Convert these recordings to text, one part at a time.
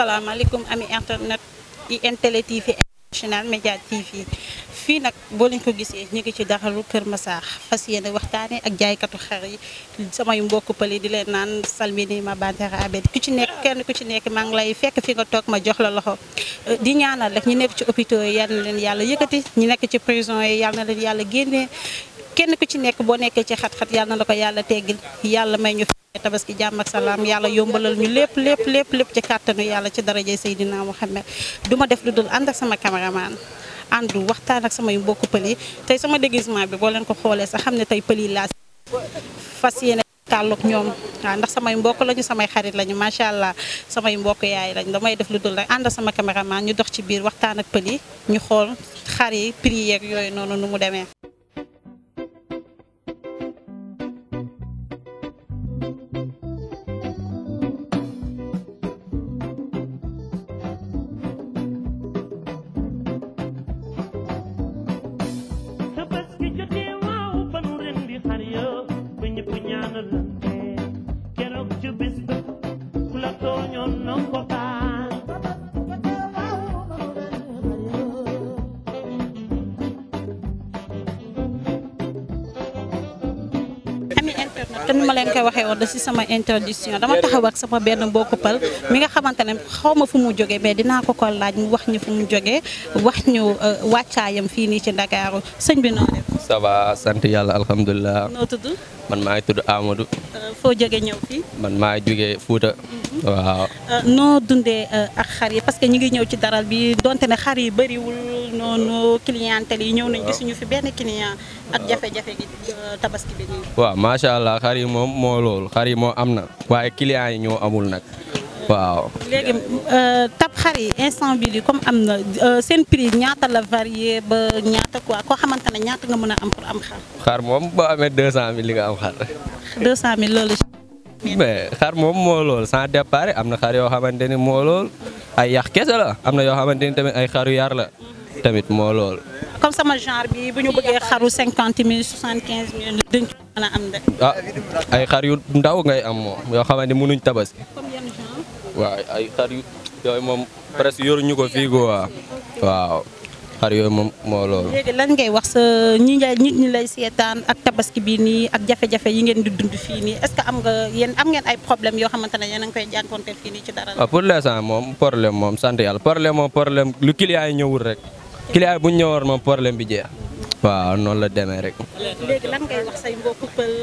asalaamaaleykum ami internet yi Entele TV International Média TV fii nag boo leen ko gisee ñu ngi ci Daxalu Kër Massar fas yéene waxtaane ak jaaykatu xar yi samay mbokku pël yi di leen naan salmini ma bantera abed ku ci nekk kenn ku ci nekk maa ngi lay fekk fi nga toog ma jox la loxo di ñaanal rek ñi nekk ci hôpitaux yi yal na leen yàlla yëkkati ñi nekk ci prison yi yal na leen yàlla génnee kenn ku ci nekk boo nekkee ci xat-xat yal na la ko yàlla teggil yàlla may ñu tabaski jàmm ak salaam yàlla yombalal ñu lépp ci kàttanu yàlla ci daraje Seydina Muhammad du ma def lu dul ànd ak sama cameraman àndu waxtaan ak samay mbokku pël yi tey sama déguisement bi boo leen ko xoolee sax xam ne tey pël yi laa fas yéene tàlloog ñoom waaw ndax samay mbokk lañu samay xarit lañu macha allah samay mbokk yaay lañ damay def lu dul rek ànd ak sama cameraman ñu dox ci biir waxtaan ak pël yi ñu xool xar yi prix yeeg yooyu noonu nu mu demee. te ni ma leen koy waxee woon da si sama introduction dama taxaw ak sama benn mbokku pël mi nga xamante ne xaw ma fu mu jógee mais dinaa ko laaj mu wax ñu fu mu jógee wax ñu wàccaayam fii nii ci Ndakaaru sëñ bi noo def. ça va sant yàlla alhamdulilah. noo tudd. man maa ngi tudd Amadou. foo jógee ñëw fii. man maa ngi jógee Fouta. waaw. noo dundee ak xar yi parce que ñu ngi ñëw ci daral bi donte ne xar yi bëriwul noonu clientèle yi ñëw nañ gisuñu fi benn client ak jafe-jafe gi tabaski bi nii. waaw macha allah xar yi moom moo loolu xar yi moo am na waaye client yi ñoo amul nag waaw. léegi tab xar yi instant bii comme am na seen prix ñaata la varié ba ñaata quoi koo xamante ne ñaata nga mën a am pour am xar. xar moom boo amee 200000 li nga am xar. 200000 loolu. mais xar moom moo lool sans départ am na xar yoo xamante ni moo lool ay yax kese la am na yoo xamante ni tamit ay xaru yar la tamit moo lool. comme sama genre bi bu ñu bëggee xaru 50000 75000 duñ ko mën a am de. ah ay xar yu ndaw ngay am moom yoo xamante ni mënuñ tabaski. comme yan genre. waaw ay xar yu yooyu moom presque yoruñu ko fii quoi waaw xar yooyu moom moo loolu. léegi lan ngay wax sa nit ñi lay seetaan ak tabaski bi nii ak jafe-jafe yi ngeen di dund fii nii est-ce que am ngeen ay problème yoo xamante ne yéen a ngi koy jànkonteel fii nii ci dara. waaw pour l'instant moom problème moom sant yàlla problème lu client yi ñëwul rek client yi bu ñu ñëwoon moom problème bi jeex waaw noonu la demee rek. léegi lan ngay wax say mbokku pël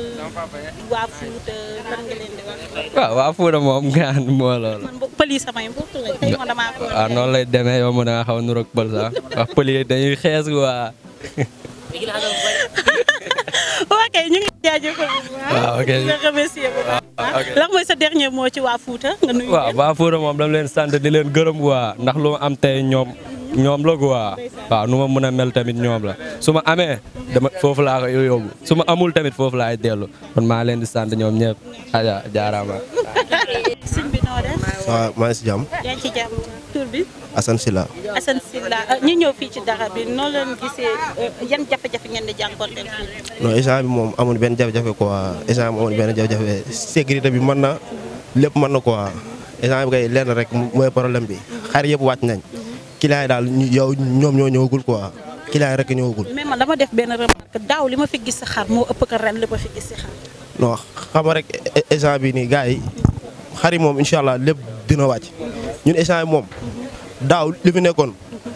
waa Fuuta lan nga leen di wax. waaw waa Fuuta moom gaan moo loolu. man pël yi samay mbokk lañ tey moom damaa ko. waaw noonu lay demee yow mën nga xaw a nuroog pël sax wax pël yi dañuy xees waa. ok ñu ngi jaajëfal bu baax. waaw ok nga remercier bu baax. lan mooy sa dernier mot ci waa Fuuta nga nuyu. waaw waa Fuuta moom dama leen sant di leen gërëm waa ndax lu ma am tey ñoom la quoi waaw nu ma mën a mel tamit ñoom la su ma amee dama foofu laa ko yóbbu su ma amul tamit foofu laay dellu kon maa leen di sant ñoom ñëpp aja jaaraama. sëñ bi noo def. waaw maa ngi si jàmm. yaa ngi ci jàmm tur bi. Assane Sylla. Assane Sylla ñu ñëw fii ci dara bi noo leen gisee yan jafe-jafe ngeen di jànkonteel fii. non instant bi moom amul benn jafe-jafe quoi instant bi amul benn jafe-jafe sécurité bi mën na lépp mën na quoi instant bi kay lenn rek mooy problème bi xar yëpp wàcc nañ. client yi daal ñoom ñoo ñëwagul quoi client yi rek ñëwagul. mais man dama def benn remarque daaw li ma fi gis si xar moo ëpp ko ren li ma fi gis si xar. non xam nga rek instant bi nii gars yi xar yi moom incha allah lépp dina wàcc ñun instant bi moom daaw li fi nekkoon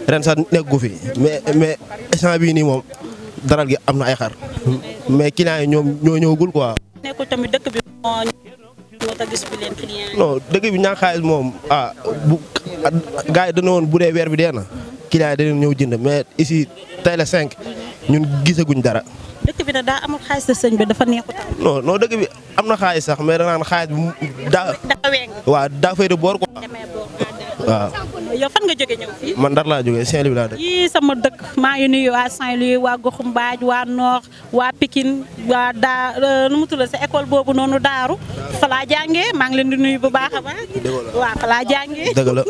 ren sax nekku fi mais instant bii nii moom daral gi am na ay xar mais client yi ñoom ñoo ñëwagul quoi. nekkul tamit dëkk bi moo tax gis bi leen client yi. non dëkk bi ñaa xaalis moom bu gars yi dañu woon bu dee weer bi dee na client yi dañu ñëw jënd mais ici tey la 5 ñun gisaguñ dara. dëkk bi nag daa amul xaalis sa sëñ bi dafa neexut a. non dëkk bi am na xaalis sax mais da naan xaalis bi daa. dafa weng. waaw daa fay de boor quoi. waaw. yow fan nga jóge ñëw fii. man Ndar laa jógee Saint-Louis laa dëkk. yii sama dëkk maa ngi nuyu waa Saint-Louis waa Goxu Mbaaj waa Nord waa Pikine waa nu mu tudd sa école boobu noonu Daaru fa laa jàngee maa ngi leen di nuyu bu baax a baax. waaw fa laa jàngee. dëgg la.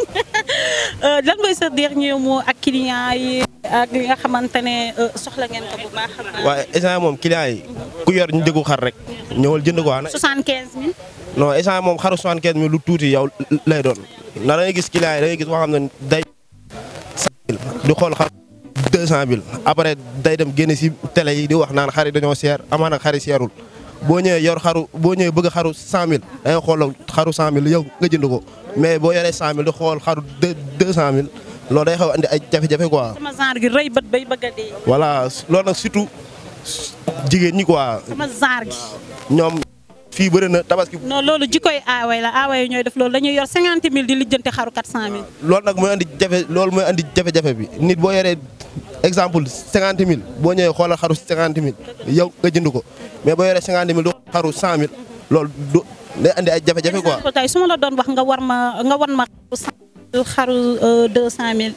lan mooy sa dernier mot ak client yi ak li nga xamante ne soxla ngeen ko bu baax a baax. waaye instant moom client yi ku yor ñu déggu xar rek ñëwal jënd ko. 75000. non instant moom xaru 75000 lu tuuti yow lay doon ndax da ngay gis client yi da ngay gis boo xam ne day di xool xar 200 000 après day dem génne si télé yi di wax naan xar yi dañoo seer amaana xar yi seerul boo ñëwee yor xaru boo ñëwee bëgg xaru 100 000 da ngay xool xaru 100 000 yow nga jënd ko mais boo yoree 100 000 di xool xaru 200 000 loolu day xaw andi ay jafe-jafe quoi. sama genre gi rëy bët bay bëgg a dee. voilà loolu nag surtout jigéen ñi quoi. sama genre gi. ñoom fii bëri na tabaski. non loolu jikkoy aaway la aaway ñooy def loolu dañuy yor 50 000 di lijjanti xaru 400 000. loolu nag mooy andi jafe-jafe bi nit boo yoree exemple 50 000 boo ñëwee xoolal xaru 50 000 yow nga jënd ko mais boo yoree 50 000 doo xaru 100 000 loolu du day andi ay jafe-jafe quoi. tey su ma la doon wax nga wan ma xaru 200 000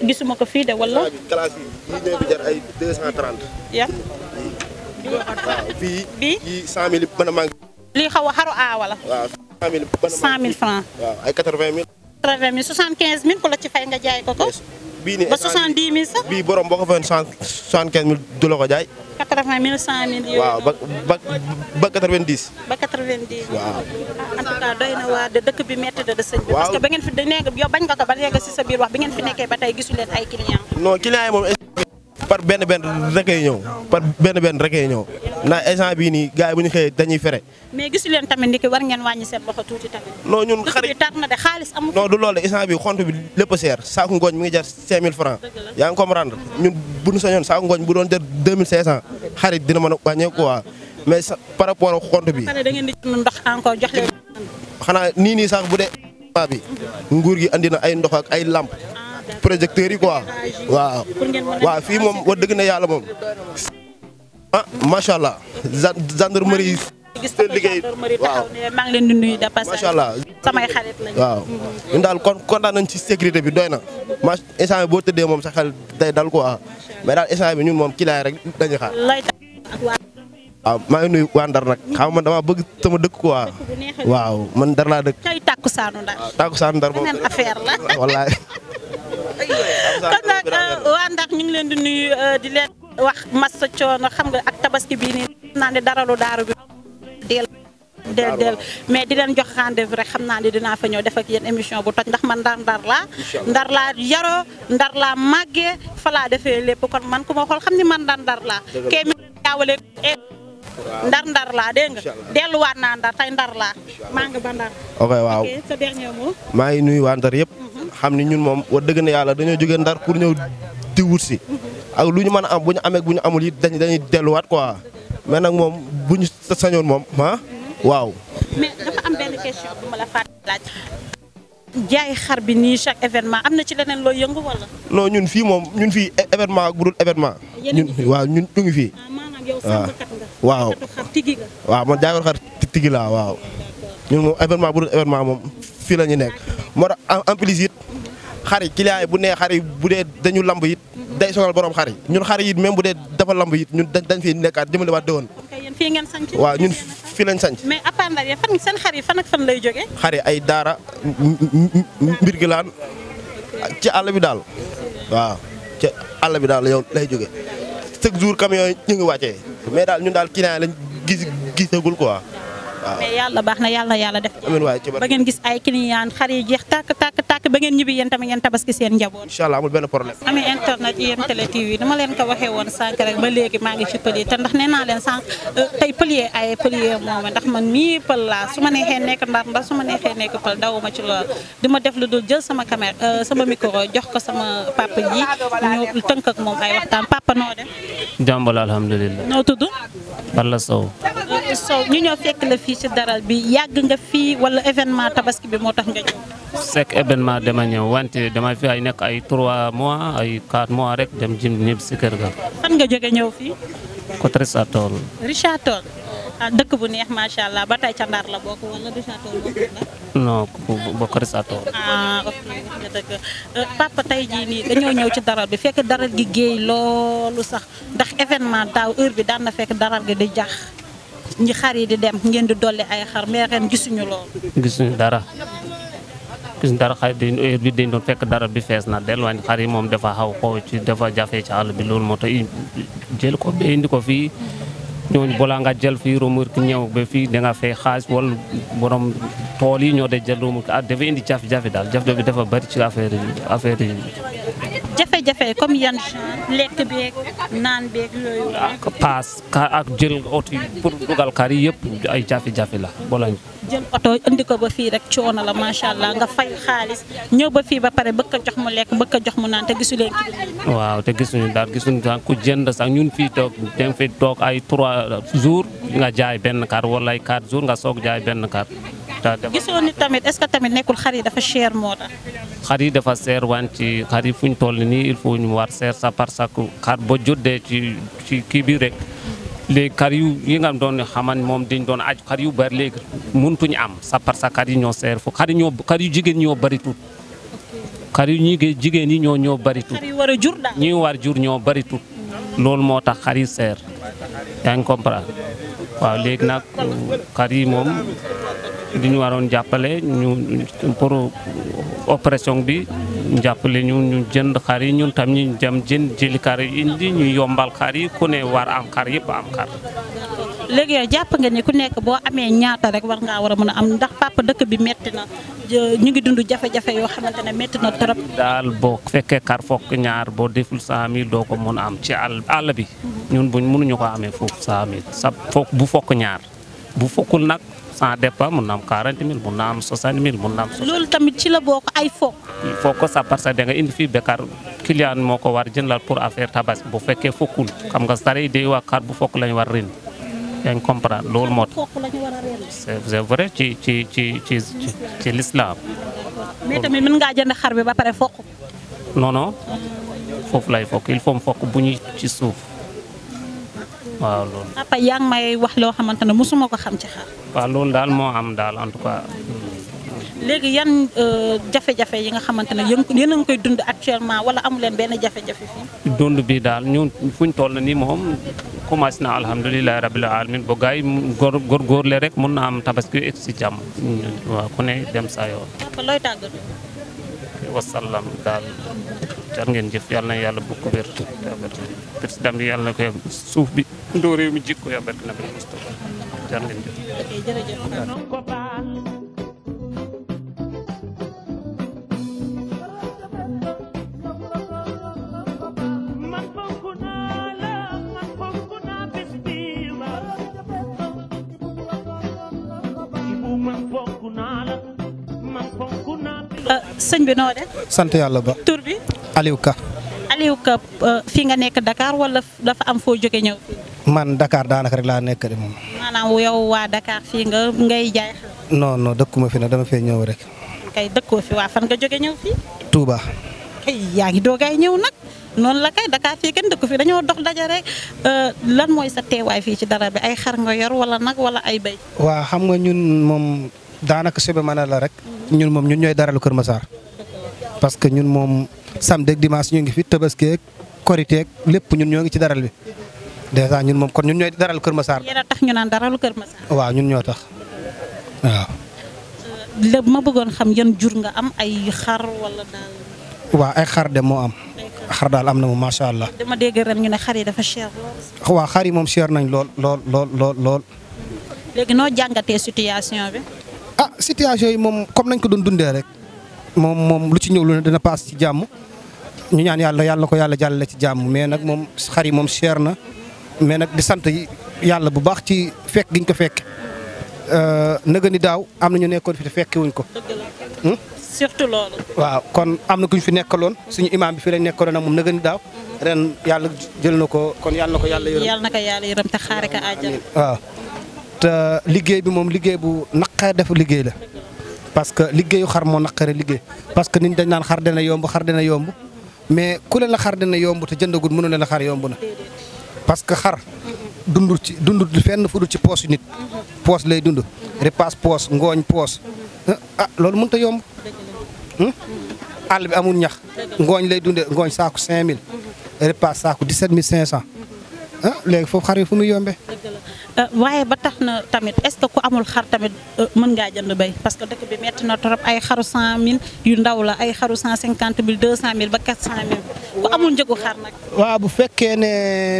gisuma ko fii de wala. classe yi ñëw bi jar ay 230. yan. bii 100 000 mën a manqué. lii xaw a xaru aawa la. waaw 100 000 100 000 francs. waaw ay 80 000. 80 000 75 000 ku la ci fay nga jaay ko ko. bii nii ba 70 000 sax. bii borom boo ko fayoon 75 000 du la ko jaay. 80 000 100 000 yooyu. waaw ba 90. ba 90. waaw. en tout cas doy na waa de dëkk bi métti de sëñ bi. waaw parce que ba ngeen fi nekk yow bañ nga ko ba léegi si sa biir wax bi ngeen fi nekkee ba tey gisu leen ay clients. non clients yi moom par benn rek ay ñëw par benn rek ay ñëw ndax instant bii nii gars yi bu ñu xëyee dañuy fere. mais gisu leen tamit ni ki war ngeen wàññi seen loxo tuuti tamit. non ñun dëkk bi tar na de xaalis amul. non du loolu instant bi xont bi lépp a seer saako ngooñ mi ngi jar 5000 francs yaa ngi comprendre ñun bu ñu sañoon saako ngooñ bu doon jar 2500 xarit dina mën a wàññeeku quoi mais par rapport ak xont bi. pare da ngeen di jënd ndox encore jox leen. xanaa nii sax bu dee bi nguur gi andi na ay ndox ak ay lamp projecteurs yi quoi waaw. waaw fii moom wax dëgg na yàlla moom ah macha allah gendarmerie gis seen liggéey waaw maa ngi leen di nuyu de passage macha allah samay xarit lañu. waaw ñun daal kontaan nañ ci sécurité bi doy na instant bi boo tëddee moom sa xel day dal quoi mais daal instant bi ñun moom kilaay rek dañuy xaar. waaw maa ngi nuyu waa Ndar nag xam man dama bëgg sama dëkk quoi waaw man Ndar laa dëkk. tey takkusaanu Ndar. takkusaanu Ndar moom beneen affaire la. wallaay. kon nag waa Ndar ñu ngi leen di nuyu di leen wax massa coono xam nga ak tabaski bii nii naa ne dara lu daaru bi del mais di leen jox rendez-vous rek xam naa ne dinaa fa ñëw def ak yéen émission bu toj ndax man ndar laa yaroo ndar laa màggee fa laa defee lépp kon man ku ma xool xam ni man ndar laa kee mi yaawale ndar laa dégg nga delluwaat naa ndar tey ndar laa maa nga ba ndar. ok waaw sa dernier mot. maa ngi nuyu waa Ndar yëpp xam ni ñun moom wax dëgg na yàlla dañoo jógee Ndar pour ñëw di wut si ak lu ñu mën a am bu ñu amee bu ñu amul it dañuy delluwaat quoi mais nag moom bu ñu sañoon moom waaw. mais dafa am benn question bu ma la fàtte laaj jaay xar bi nii chaque événement am na ci leneen loo yëngu wala. non ñun fii événement ak bu dul événement. ñun waaw ñun ñu ngi fii. maanaam yow sàmmkat nga. waaw xar tigi nga. waaw man jaayoo xar tigi laa waaw. ñun moom événement bu dul événement moom fii la ñu nekk moo tax en plus it xar yi client yi bu nee xar yi bu dee dañu lamb it day sonal borom xar yi ñun xar yi même bu dee dafa lamb it ñun dañ fi nekkaat jëmale waat dëwoon. fii ngeen sanc. waaw ñun fii lañ sanc. mais à part Ndar fan seen xar yi fan ak fan lay jógee. xar yi ay daara mbirgilaan ci àll bi daal waaw ci àll bi daal yow lay jógee chaque jour camion yi ñu ngi wàccee mais daal ñun daal client lañ gisagul quoi waaw. mais yàlla baax na yàlla def. amiin waay ci ba ngeen gis ay client xar yi jeex tàkk ba ngeen ñibbi yéen tamit ngeen tabaski seen njaboot. incha allah amul benn problème. ami internet IM Télé TV dama leen ko waxee woon sànq rek ba léegi maa ngi ci pël yi te ndax nee naa leen sànq tey pël ay pël moom ndax man mii pël laa su ma neexee nekk Ndar su ma neexee nekk pël dawuma ci lool di ma def lu dul jël sama caméra sama micro jox ko sama papa ji ñu tënk ak moom ay waxtaan papa noo def. jàmbal alhamdulilah. noo tudd. Balla Sow. Sow ñu ñëw fekk la fii ci daral bi yàgg nga fii wala événement tabaski bi moo tax nga ñëw. chaque événement dama ñëw wante dama fi ay nekk ay 3 mois ay 4 mois rek dem jëm ñibbi si kër ga. fan nga jóge ñëw fii. côté Richard Toll. Richard Toll dëkk bu neex macha allah ba tey ca Ndar la bokk wala Richard Toll bokk na. non bokk Richard Toll. ok nga dëgg papa tey jii nii dañoo ñëw ci daral bi fekk daral gi géey loolu sax ndax événement daaw heure bi daan na fekk daral gi di jax ñi xar yi di dem ngeen di dolli ay xar mais ren gisuñu loolu. gisuñu dara xar heure bi dañ doon fekk dara bi fees na delluwaat xar yi moom dafa xaw ci dafa jafe ci àll bi loolu moo tax jël ko ba indi ko fii ñooñu balaa nga jël fii remorque ñëw ba fii da nga fay xaalis wala borom tool yi ñoo de jël remorque dafa indi jafe-jafe daal jafe-jafe dafa bari ci affaire yi. jafe-jafe comme yan lekk beeg naan beeg yooyu. ak paas ak jël oto yi pour dugal kar yi yëpp ay jafe-jafe la boolañ. jël oto indi ko ba fii rek coono la macha allah nga fay xaalis ñëw ba fii ba pare bëgg ko jox mu lekk bëgg ko jox mu naan te gisuleen ki. waaw te gisuñu daal gisuñu daal ku jënd sax ñun fii toog dem fi toog ay 3 jours nga jaay benn kar wala ay 4 jours nga soog jaay benn kar. gisoo ni tamit est-ce que tamit nekkul xar yi dafa cher moo tax. xar yi dafa seer wante xar yi fu ñu toll nii il faut ñu war seer sa parce que xar ba juddee ci kii bi rek léegi xar yi nga doon xaman moom dañ doon aju xar yu bari léegi mëntuñu am sa parce que xar yi ñoo seer fu xar yu jigéen ñoo bari tut xar yu jigéen yi ñoo bari tut xar yi war a jur daal ñi war jur ñoo bari tut loolu moo tax xar yi seer yaa ngi comprendre waaw léegi nag xar yi moom di ñu waroon jàppale ñu pour opération bi jàppale ñu jënd xar yi ñun tam ñu dem jëli xar yi indi ñu yombal xar yi ku ne war am xar yëpp am xar. léegi yow jàpp nga ni ku nekk boo amee ñaata rek war ngaa war a mën a am ndax papa dëkk bi metti na ñu ngi dund jafe-jafe yoo xamante ne metti na trop. daal boo fekkee xar fokk ñaar boo deful 100000 doo ko mën a am ci àll bi ñun buñ mënuñu ko amee foofu 100000 sa fokk bu fokk ñaar bu fokkul nag. sans départ mun na am 40 000 mun na am 60 000 mun na am. loolu tamit ci la bokk ay fokk. fokk sa parce que da nga indi fii bekar client moo ko war jëndal pour affaire tabaski bu fekkee fokkul xam nga sare yi day wax xar bu fokk lañu war ren yaa ngi comprendre loolu moo tax. fokk lañu war a ren. c'est vrai ci l'islam. mais tamit mën ngaa jënd xar bi ba pare fokk. non foofu lay fokk il faut mu fokk bu ñu ci suuf. waaw loolu. papa yaa ngi may wax loo xamante ne mosuma ko xam ci xar. waaw loolu daal moo am daal en tout cas. léegi yan jafe-jafe yi nga xamante ne yéen a ngi koy dund actuellement wala amu leen benn jafe-jafe fii. dund bi daal ñun fuñ toll nii moom commencé na alhamdulilah rabil alamin ba gars yi góorgóorle rek mun na am tabaski egg si jàmm. waaw ku ne dem saa yoon. papa looy tàggatoo. wasallam daal jar ngeen jëf yàlla na yàlla bokk wér président bi yàlla na koy suuf bi ndoo réew mi jikko ya barke nabi Mustafa jar ngeen jëf. ok jërëjëf. sëñ bi noo def. sant yàlla ba. tur bi. Aliou Ka. Aliou Ka fii nga nekk Dakar wala dafa am foo jóge ñëw fii. man Dakar daanaka rek laa nekk de moom. maanaam yow waa Dakar fii ngay jaay xar. non dëkkuma fi nag dama fee ñëw rek. kay dëkkoo fi waa fan nga jóge ñëw fii. Touba. kay yaa ngi doogaay ñëw nag noonu la kay Dakar fii kenn dëkku fi dañoo dox daje rek lan mooy sa teewaay fii ci dara bi ay xar nga yor wala nag wala ay béy. waa xam nga ñun moom daanaka sebe mën la rek. ñun moom ñun ñooy daralu Kër Massar. parce que ñun moom samedi ak dimanche ñu ngi fi Tabaski ak Korité ak lépp ñun ñoo ngi ci daral bi dèjà ñun moom kon ñun ñooy daralu Kër Massar. yéen a tax ñu naan daralu Kër Massar. waaw ñun ñoo tax waaw. léegi ma bëggoon xam yan jur nga am ay xar wala daal. waaw ay xar de moo am. xar daal am na moom macha allah. dama dégg ren ñu ne xar yi dafa cher lool. waaw xar yi moom cher nañ lool. léegi noo jàngatee situation bi. ah situation yi moom comme nañ ko doon dundee rek moom lu ci ñëw lu ne dina paas ci jàmm ñu ñaan yàlla na ko yàlla jàllale ci jàmm mais nag moom xar yi moom cher na mais nag di sant yàlla bu baax ci fekk giñ ko fekk nëga ni daaw am na ñu nekkoon fi te fekke wuñ ko. surtout loolu. waaw kon am na ku ñu fi nekkaloon suñu imaam bi fi lañ nekkaloon nag moom nëga ni daaw ren yàlla jël na ko kon yàlla na ko yàlla yërëm. yàlla na ko yàlla yërëm te xaare ko àjjana. waaw te liggéey bi moom liggéey bu naqare def liggéey la. parce que liggéeyu xar moo naqare liggéey parce que nit dañ naan xar dina yomb mais ku leen la xar dina yomb te jëndagul mënu leen la xar yomb na parce que xar dundul fenn fu dul ci poos nit poos lay dund repas poos ngooñ poos loolu mënut a yomb àll bi amul ñax ngooñ lay dunde ngooñ saaku 5000 repas saaku 17500 léegi foofu xar yi fu muy yombee. waaye ba tax na tamit est-ce que ku amul xar tamit mën ngaa jënd béy parce que dëkk bi metti na trop ay xaru 100000 yu ndaw la ay xaru 150000 200000 ba 400000 ku amul njëgu xar nag. waaw bu fekkee ne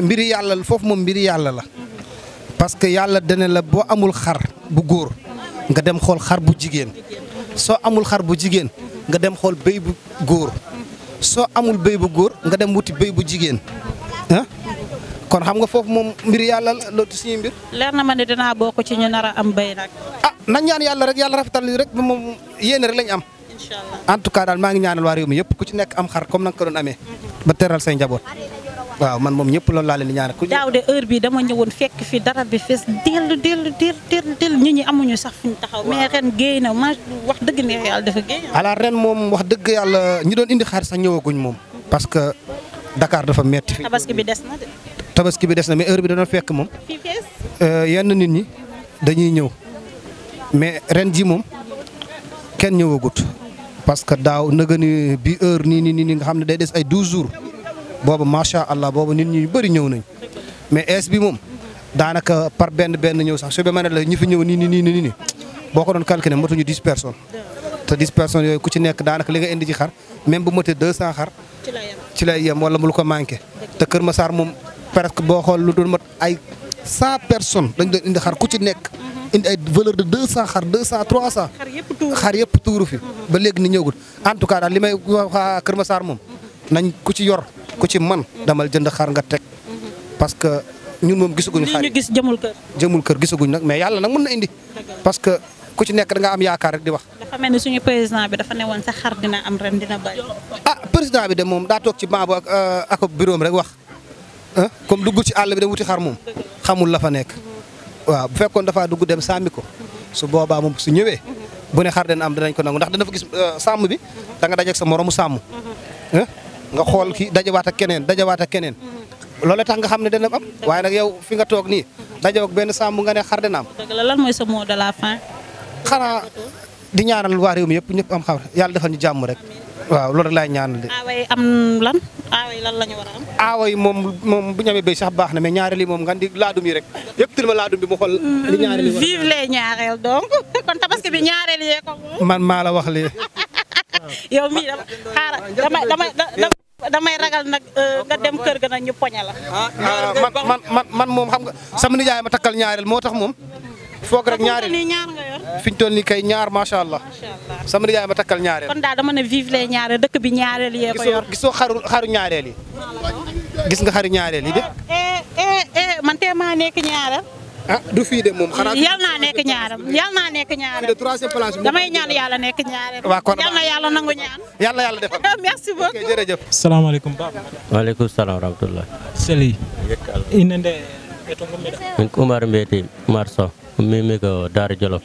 mbiri yàlla la foofu moom mbiri yàlla la parce que yàlla dana la boo amul xar bu góor nga dem xool xar bu jigéen soo amul xar bu jigéen nga dem xool béy bu góor soo amul béy bu góor nga dem wuti béy bu jigéen ah kon xam nga foofu moom mbir yàlla la loolu suñuy mbir. leer na ma ne dinaa bokk ci ñu nar a am béy nag. ah nañ ñaan yàlla rek yàlla rafetal li rek moom yéene rek lañ am. incha allah en tout cas daal maa ngi ñaanal waa réew mi yëpp ku ci nekk am xar comme na nga ko doon amee ba teral say njaboot waaw man moom ñëpp loolu laa leen di ñaanal. daaw de heure bi dama ñëwoon fekk fi dara bi fees dellu nit ñi amuñu sax fuñ taxaw mais ren géey na ma wax dëgg neex yàlla dafa géey. alors ren moom wax dëgg yàlla ñi doon indi xar sax ñëwaguñ moom parce que Dakar dafa metti fi tabaski bi des na de. tabaski bi des na mais heure bi dana fekk moom fii fees. yenn nit ñi dañuy ñëw mais ren ji moom kenn ñëwagut parce que daaw nëgëni bi heure nii nga xam ne day des ay 12 jours boobu macha allah boobu nit ñi bëri ñëw nañ mais es bi moom daanaka par benn ñëw sax su ba ma ne la ñi fi ñëw nii boo ko doon calculer matuñu 10 personnes te 10 personnes yooyu ku ci nekk daanaka li nga indi ci xar même bu motee 200 xar ci lay yem wala mu lu ko manqué te Kër Massar moom presque boo xool lu doon mat ay 100 personnes dañ doon indi xar ku ci nekk indi ay valeur de 200 xar 200 300 xar yëpp tuuru fi ba léegi ni ñëwgut en tout cas daal li may wax Kër Massar moom nañ ku ci yor ku ci man damal jënd xar nga teg parce que ñun moom gisaguñu xar li ñu gis jëmul kër gisaguñ nag mais yàlla nag mën na indi parce que ku ci nekk da nga am yaakaar rek di wax. dafa mel ni suñu président bi dafa newoon sa xar dina am ren dina bari. ah président bi de moom daa toog ci banc ak bureau rek wax comme duggul ci àll bi dem wuti xar moom xamul la fa nekk waaw bu fekkoon dafa dugg dem sàmmi ko su boobaa moom su ñëwee bu ne xar dina am dinañ ko nangu ndax dana fa gis sàmm bi da nga dajeeg sa moromu sàmm nga xool kii dajawaat ak keneen loolu tax nga xam ne dana am waaye nag yow fi nga toog nii dajaw ak benn sàmm nga ne xar dina am. dëgg la lan mooy sa mot de la fin. xanaa di ñaanal waa réew mi yëpp ñëpp am xar yàlla defal ñu jàmm rek waaw loolu rek laay ñaanal de. aawa yi am lan aawa yi lan la ñu war a am. aawa yi moom bu ñu amee béy sax baax na mais ñaareel yi moom nga di laadum yi rek yëpp til ma laadum bi mu xool. li ñaareel yi vive les ñaareel donc kon tabaski bi ñaareel yee ko moom. man maa la wax lii. yow mii damay ragal nag nga dem kër ga nag ñu poña la. man moom xam nga sama nijaay ma takkal ñaareel moo tax moom. foog rek ñaareel ñaar nga yor. fi ñu toll nii kay ñaar macha allah. sama nijaay ma takkal ñaareel. kon daal dama ne vive les ñaareel dëkk bi ñaareel yee ko yor. gisoo xaru ñaareel yi. gis nga xaru ñaareel yi de. man tee maa nekk ñaareel. ah du fii de moom xanaa. yal naa nekk ñaareel troisième place bi. damay ñaan yàlla nekk ñaareel. waaw kon yal na yàlla nangu ñaan. yàlla defal. merci beaucoup ok jërëjëf. salaamaaleykum Baba. waaleykum salaam wa rahmatullah. Seli. inende eto ngomida. min ko Umar Mbeti Umar Sow mimi ko Daara Jolof.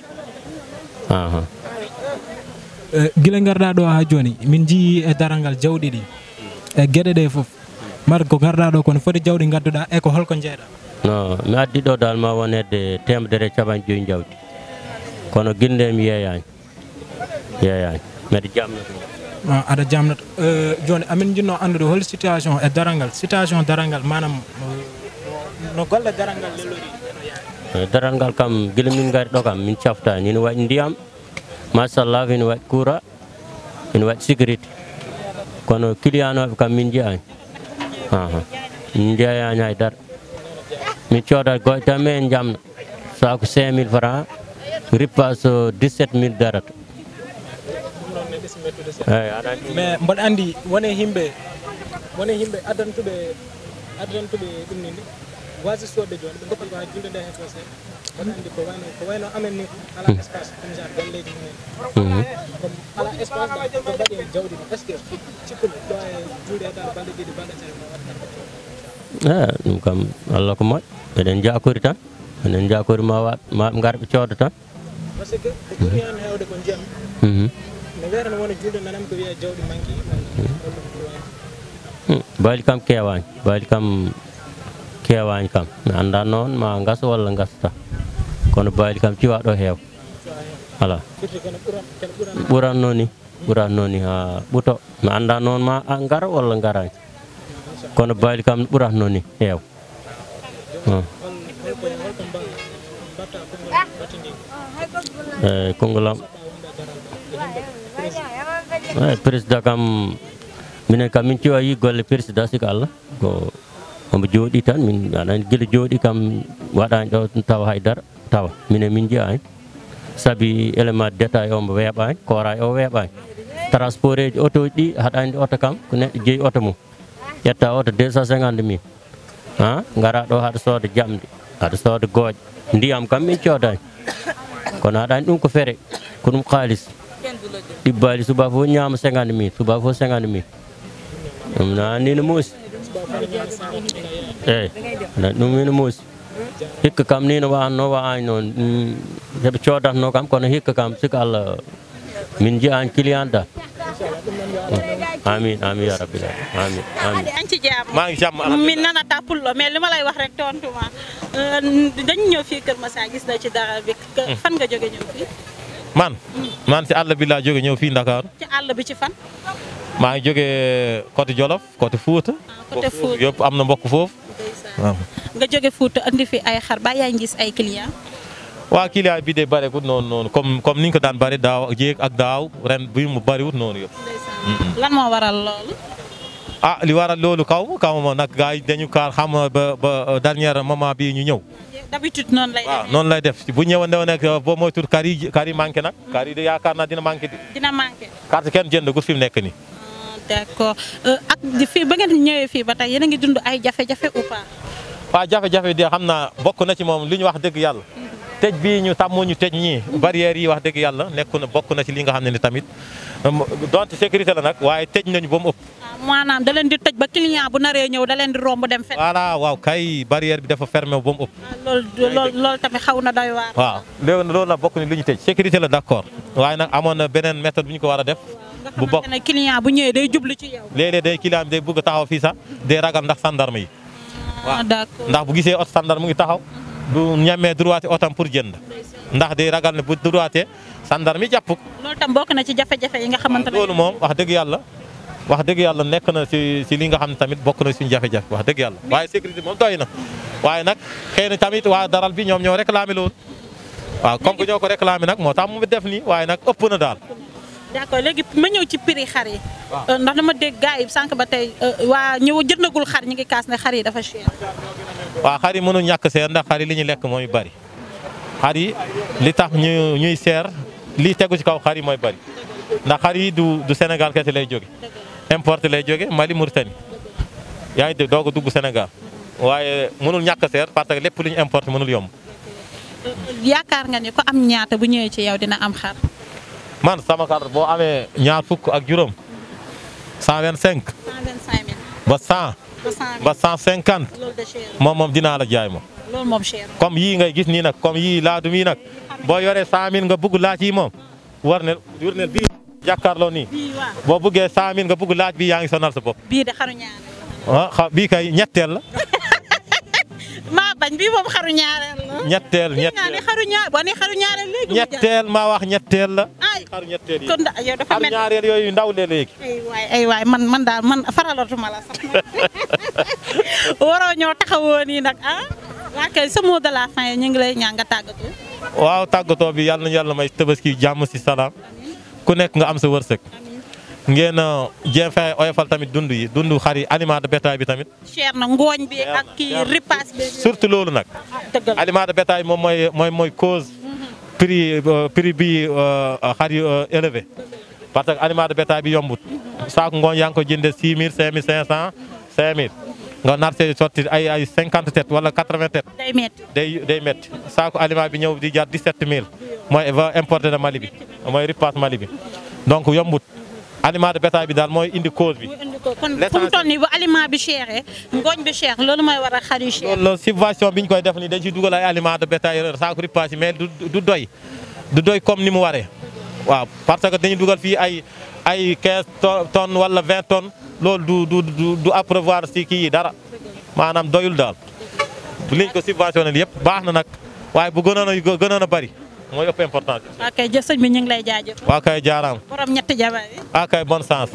gila garɗa ɗo ha joni min jii e darangal jawɗi ɗi e gueɗe ɗe foof mar ko garɗa ɗo kono foti jawɗi gadduɗa e ko holko jeeɗa. non mi addi ɗo dal ma wonede temedere capan joyi jawdi kono guinde mi yeeyani mbeɗa jamnoto. aɗa jamnoto joni amin jinno andude hol situation e darangal manam no golle darangal lelori. daral ngal kam gila min gari ɗo kam min caftani ina waɗi ndiyam machallah ina waɗi courant ina waɗi sécurité kono client kam min jeyani min jeeyani haydara min coodat goƴe tan men jamna saku 5000 francs ripas 17000 darata mais mboɗo andi wone yimɓe addantuɓe ɗum ni wasi sodde joni ɓe dokkata ha julde nde hen ko seeɗa mboɗo andi ko wayno amen ni ala espace comme genre galleji mumen comme ala espace ɗa ko mbaɗi e jawdi ɗi est ce que cikkumi ɗo e juuɗe dal balɗe ɗiɗi balɗe tati mo waɗata ɗum kam Allah ko moƴƴo eɗen jakori tan enen jakori ma garɓe cooda tan par ce que ko ɓuri hen hewde ko ndiyam no werano wona julde nanam ko wiye jawɗi manqui baali kam kewani kam mi anda noon ma gaso walla gasata kono baali kam ciwa ɗo heew ala ɓuranno ni ha ɓuuto mi anda noon ma gara walla garani kono baali kam ɓuratno ni heew eyyi kongolam président kam minen kam min ciwa yi golle président siko Allah ko omo jooɗi tan min aɗa guila jooɗi kam waɗani ɗo tawa haydara tawa minen min jeyani saabi élément de détail o mbo weeɓani kora o weeɓani transport eji auto ji ɗi haɗani auto kam ko neɗɗo jeeyi auto mum ƴetta auto 250 000 ha gara ɗo haɗa sooda jamde haɗa sooda gooƴe ndiyam kam min coodani kono haɗani ɗum ko feere ko ɗum haalis ɗibbali suba fof ñaama 50 000 suba fof 50 000 ɗum nani no muusi eyyi ɗum ino muusi hikka kam ni no wanno wa'ani noon heɓe coodatno kam kono hikka kam siko Allah min jeyani client da amin amin ya rabbil amin amin an ci jaam maa ngi jàmm min nanata pullo mais li ma lay wax rek tontuma dañu ñëw fii Kër Massar gis na ci dara bi fan nga jóge ñëw fii man si àll bi laa jóge ñëw fii Ndakaaru ci àll bi ci fan maa ngi jóge côté Jolof côté Fuuta côté Fuuta yëpp am na mbokk foofu waaw nga jóge Fuuta andi fi ay xar ba yaa ngi gis ay client waa client bi de bareewut noonu comme ni ñu ko daan bare daaw jéeg ak daaw ren bi mu bariwut noonu yëpp lan moo waral loolu li waral loolu kaw ma nag gars yi dañu kaar xam ba dernier moment bi ñu ñëw d'habitude noonu lay waaw noonu lay def bu ñëwandoo nag boo moytuwul kar yi manqué nag kar yi de yaakaar naa dina manqué dina manqué carte kenn jënd gu fi mu nekk nii d'accord ak fii ba ngeen ñëwee fii ba tey yéen a ngi dund ay jafe-jafe ou pas waaw jafe-jafe de xam naa bokk na ci moom li ñu wax dëgg yàlla tëj bii ñu tàmmu ñu tëj ñii barrières yi wax dëgg yàlla nekku na bokk na ci li nga xam ne ni tamit donte sécurité la nag waaye tëj nañu ba mu ëpp maanaam da leen di tëj ba client bu naree ñëw da leen di romb dem fenn voilà waaw kay barrière bi dafa fermé ba mu ëpp loolu tamit xaw na doy waar waaw loolu nag bokk ni lu ñu tëj sécurité la d'accord waaye nag amoon na beneen méthode bu ñu ko war a def bu bokk ne client bu ñëwee day jublu ci yow léeg-léeg day client bi day bëgg a taxaw fii sax day ragal ndax sandarme yi waaw d'accord ndax bu gisee oto sandarme mu ngi taxaw du ñamee droité otam pour jënd ndax day ragal ne bu droité sandarme yi jàpp loolu tam bokk na ci jafe-jafe yi nga xamante ne loolu moom wax dëgg yàlla nekk na ci li nga xam ne tamit bokk na suñu jafe-jafe wax dëgg yàlla waaye sécurité moom doy na waaye nag xëy na tamit waa daral bi ñoom ñoo réclamé loolu waaw comme que ñoo ko réclamé nag moo tax mu def nii waaye nag ëpp na daal d'accord léegi ma ñëw ci prix xar yi ndax dama dégg gars yi sànq ba tey waa ñëw jëndagul xar ñi ngi kaas ne xar yi dafa cher waaw xar yi mënu ñàkk seer ndax xar yi li ñu lekk mooy bari xar yi li tax ñuy seer li tegu ci kaw xar yi mooy bari ndax xar yi du Sénégal kese lay jóge importé lay jóge Mali Mauritanie yaa ngi dégg doog a dugg Sénégal waaye mënul ñàkk seer parce que lépp lu ñu importé mënul yomb yaakaar nga ni ko am ñaata bu ñëwee ci yow dina am xar man sama xar boo amee ñaar fukk ak juróom 125 ba 100 ba 150 moom dinaa la jaay moom loolu moom cher comme yii ngay gis nii nag comme yii laadum yi nag boo yoree 100000 nga bëgg laaj yi moom war ne bii jàkkaarloo nii boo bëggee 100000 nga bëgg laaj bi yaa ngi sonal sa bopp bii de xaru ñaareel bii kay ñetteel la maa bañ bii moom xaru ñaareel la ñetteel xaru ñaareel léegi ñetteel maa wax ñetteel la ay xaru ñetteel yi kon yow dafa xaru ñaareel yooyu ndaw le léegi ay waay man daal man faralatuma la sax waroo ñoo taxawoo nii nag waa kay sa mot de la fin ñu ngi lay ñaan nga tàggatoo waaw tàggatoo bi yàlla na yàlla may tabaski jàmm si salaam ku nekk nga am sa wërsëg ngeen jéem fexe oyofal tamit dund xar yi aliment de bétail bi tamit. cher na ngooñ bi ak kii ripaas bi. surtout loolu nag. aliment de bétail moom mooy cause. prix bi xar yu élevé. parce que aliment de bétail bi yombut. saako ngooñ yaa ngi ko jëndee 6000 5500 5000. nga nar see sotti ay 50 têtes wala 80 têtes. day métti saako aliment bi ñëw di jar 17000. mooy va importé de Mali bi mooy ripaas Mali bi donc yombut. aliment de bétail bi daal mooy indi cause bi. kon fu mu toll nii bu aliment bi chéré ngooñ bi cher loolu mooy war a xar yu cher. loolu subvention bi ñu koy def nii dañ ciy dugal ay aliment de bétail saako ripaas yi mais du doy comme ni mu waree. waaw parce que dañuy dugal fii ay 15 tonnes wala 20 tonnes loolu du apprévoir si kii yi dara maanaam doyul daal liñ ko subventionné yëpp baax na nag waaye bu gënoon a bari. mooy ëpp importance. waaw kay jëf sëñ bi ñu ngi lay jaajëf. waaw kay jaaraam. borom ñetti jabar yi. waaw kay bonne chance.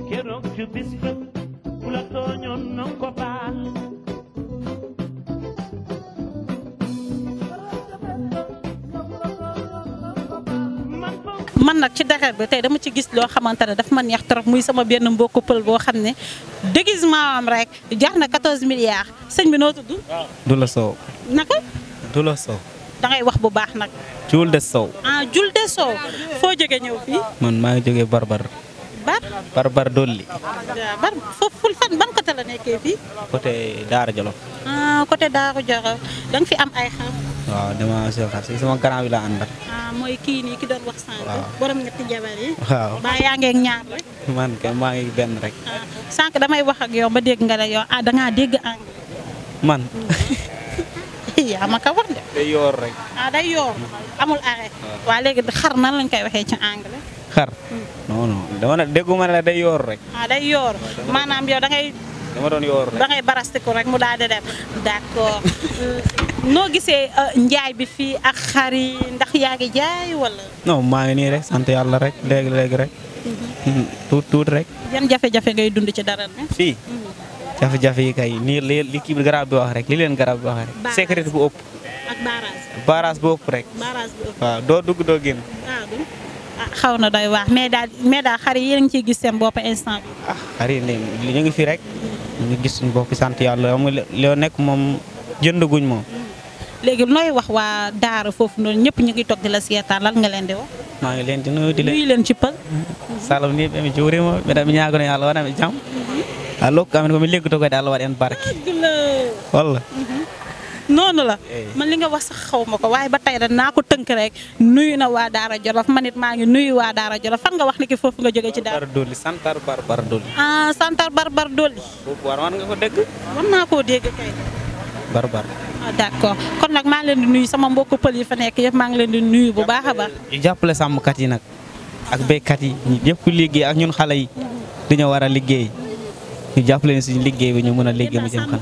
keroog ci bis ba ku la tooñoon na ko baal. man man nag ci Dakar bi tey dama ci gis loo xamante ne daf ma neex trop muy sama benn mbokku pël boo xam ne déguisement am rek jar na 14 milliards sëñ bi noo tudd. Dula Sow. naka. Dula Sow. da ngay wax bu baax nag. Julde Sow. ah Julde Sow foo jógee ñëw fii. man maa ngi jógee Barbar. Barbar Dolli. waaw bar foofu fan ban côté la nekkee fii. côté Daara Jolof. ah côté Daara Jolof da nga fi am ay xar. waaw dama si xar si sama grand bi laa àndal. ah mooy kii nii ki doon wax sànq. waaw borom ñetti jabar yi. waaw ba yaa ngeeg ñaar rek. man kay maa ngi benn rek. sànq damay wax ak yow ba dégg nga ne yow da ngaa dégg anglais. man. yaa ma ko wax de. day yoor rek. ah day yoor amul arrêt. waa léegi xar nan lañ koy waxee ci anglais. xar. non non dama ne dégguma ne la day yoor rek. ah day yoor maanaam yow da ngay. dama doon yoor rek da ngay barastiku rek mu daal di dem d'accord noo gisee njaay bi fii ak xar yi ndax yaa ngi jaay wala. non maa ngi nii rek sant yàlla rek léegi rek. tuut rek. yan jafe-jafe ngay dund ci dara ne. fii. jafe-jafe yi kay nii li kii bi garab bi wax rek li leen garab bi wax rek. sécurité bu ëpp. ak barrage. barrage bu ëpp rek. barrage bu ëpp. waaw doo dugg doo génn. xaw na doy waax mais daal xar yi yéen a ngi ciy gis seen bopp instant bi. ah xar yi ñu ngi fi rek. ñu ngi gis suñu bopp sant yàlla amul loo nekk moom jëndaguñ moom. léegi nooy wax waa Daara foofu noonu ñëpp ñu ngi toog di la seetaan lan nga leen di wax. maa ngi leen di nuyu di nuyu leen ci pël. salam ni ɓe juurima mbiɗa mi ñaagono yo Allah waɗa ɓe jaam ha lokku amen komi liggotogoyde Allah waɗa en barke walla noonu la man li nga wax sax xaw ma ko waaye ba tey rek naa ko tënk rek nuyu na waa Daara Jolof man it maa ngi nuyu waa Daara Jolof fan nga wax ni ki foofu nga jógee ci Daara Dolli Santar Barbar Dolli ah Santar Barbar Dolli foofu war nga ko dégg war naa koo dégg kay Barbar ah d'accord kon nag maa ngi leen di nuyu sama mbokku pël yi fa nekk yëpp maa ngi leen di nuyu bu baax a baax ñu jàppale sàmmkat yi nag ak béykat yi ñëpp ku liggéey ak ñun xale yi dañoo war a liggéey ñu jàppale suñu liggéey bi ñu mën a liggéey mu jëm kanam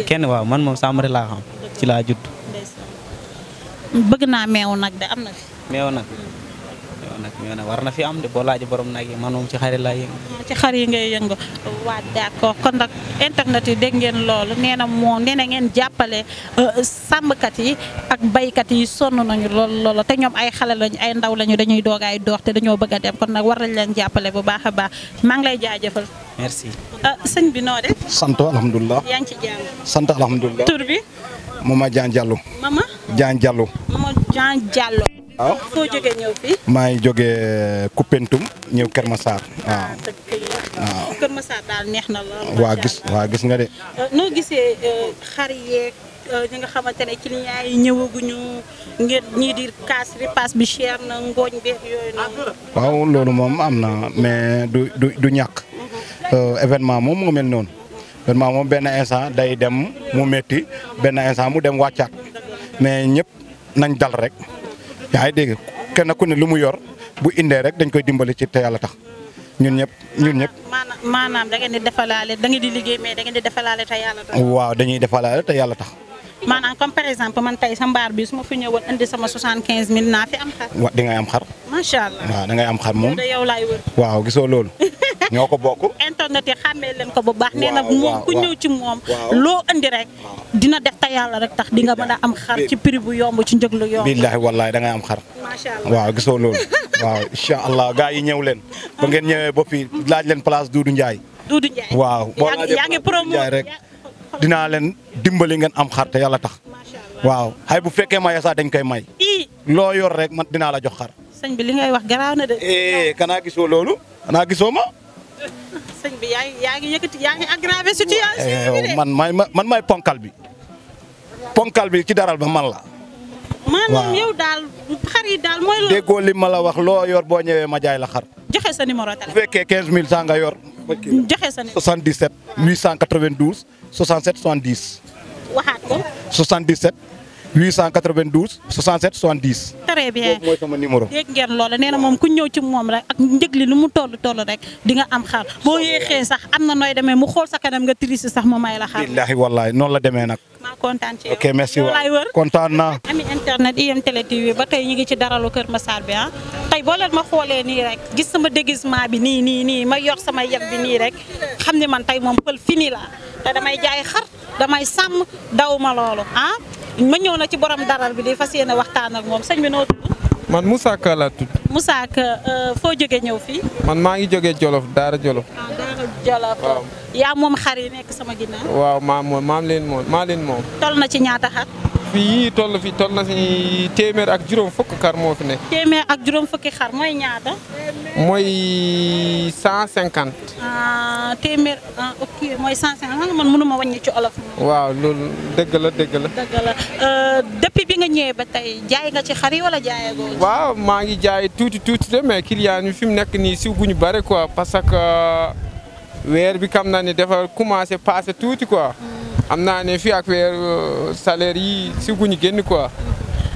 kenn waaw man moom sàmm rek laa xam ci laa judd. bëgg naa meew nag de am na fi. meew nag war na fi am de boo laajee borom nag yi man moom ci xar yi laa yëngu. ci xar yi ngay yëngu waa d'accord kon nag internet yi dégg ngeen loolu nee na ngeen jàppale sàmmkat yi ak baykat yi sonn nañu loolu te ñoom ay xale lañu ay ndaw lañu dañuy doog ay dox te dañoo bëgg a dem kon nag war nañ leen jàppale bu baax a baax maa ngi lay jaajëfal. merci. sëñ bi noo def. sant alhamdulilah. yaa ngi ci jàmm. sant alhamdulilah. tur bi. Mama Dian Diallo. Mama. Dian Diallo. Mama Dian Diallo. waaw foo jógee ñëw fii. maa ngi jógee Koupentoum ñëw Kër Massar. waaw waaw Kër Massar daal neex na la. waa gis nga de. noo gisee xar yeeg ñi nga xamante ne client yi ñëwaguñu ngeen ñii di kaas ripaas bi cher na ngooñ beeg yooyu noonu. waaw loolu moom am na mais du ñàkk. événement moom moo mel noonu. événement moom benn instant day dem mu métti benn instant mu dem wàccaat mais ñëpp nañ dal rek. yaa ngi dégg kenn ku ne lu mu yor bu indee rek dañ koy dimbali ci te yàlla tax ñun ñëpp. maanaam da ngeen di defalaale da ngeen di liggéey mais da ngeen di defalaale te yàlla tax. waaw dañuy defalaale te yàlla tax. maanaam comme par exemple man tey sa mbaar bi su ma fi ñëwoon indi sama 75000 naa fi am xar. wa di ngay am xar. macha allah waaw da ngay am xar moom. yow laay wër. waaw gisoo loolu. ñoo ko bokk. internet yi xàmmee leen ko bu baax. nee na moom ku ñëw ci moom. loo indi rek. dina def te yàlla rek tax di nga mën a am xar ci prix bu yomb ci njëg lu yomb. billaahi wallaahi da ngay am xar. macha allah waaw gisoo loolu. waaw incha allah gars yi ñëw leen. ba ngeen ñëwee ba fii laaj leen place Doudou Ndiaye. Doudou Ndiaye waaw boo laajee yaa ngi promo rek dinaa leen dimbali ngeen am xar te yàlla tax. waaw xay bu fekkee maye sax dañ koy may. loo yor rek man dinaa la jox xar. sëñ bi li ngay wax garaaw na de. kanaa gisoo loolu. kanaa gisoo ma. sëñ bi yaa ngi yëkkati yaa ngi aggravé situation bi de. man maay ponkal bi. ponkal bi ci daral ba man la. maanaam yow daal xar yi daal mooy loolu. déggoo li ma la wax loo yor boo ñëwee ma jaay la xar. joxe sa numéro téléphone. bu fekkee 15000 saa nga yor. joxe sa numéro 77 892 67 70. waxaat ko. 77 892 67 70. très bien boobu mooy sama numéro. dégg ngeen loola nee na moom ku ñëw ci moom rek ak njëg li lu mu toll rek di nga am xar boo yéexee sax am na nooy demee mu xool sa kanam nga triste sax mu may la xar. billaahi wallaahi noonu la demee nag. maa kontaan ci yow. ok merci waay wër kontaan naa. ami internet IM Télé TV ba tey ñu ngi ci daralu Kër Massar bi tey boo leen ma xoolee nii rek gis sama déguisement bi nii ma yor sama yeb bi nii rek xam ne man tey moom pël fini la te damay jaay xar damay sàmm daw ma loolu ma ñëw na ci borom daral bi di fas yéene waxtaan ak moom sëñ bi noo tudd. man Moussa Ka laa tudd. Moussa Ka foo jógee ñëw fii. man maa ngi jógee Jolof Daara Jolof. Daara Jolof. waaw yaa moom xar yi nekk sama ginnaaw. waaw maa leen moom. toll na ci ñaata xar. fii toll na si téeméer ak juróom fukk xar moo fi nekk. téeméer ak juróom fukki xar mooy ñaata. mooy 150. téeméer ok mooy 150 man mënuma wàññi ci olof. waaw loolu dëgg la. dëgg la depuis bi nga ñëwee ba tey jaay nga ci xar yi wala jaayagoo. waaw maa ngi jaay tuuti de mais client yi fi mu nekk nii siw gu ñu bare quoi parce que weer bi xam naa ne dafa commencé passé tuuti quoi. am naa ne fii ak weer salaire yi siw gu ñu génn quoi.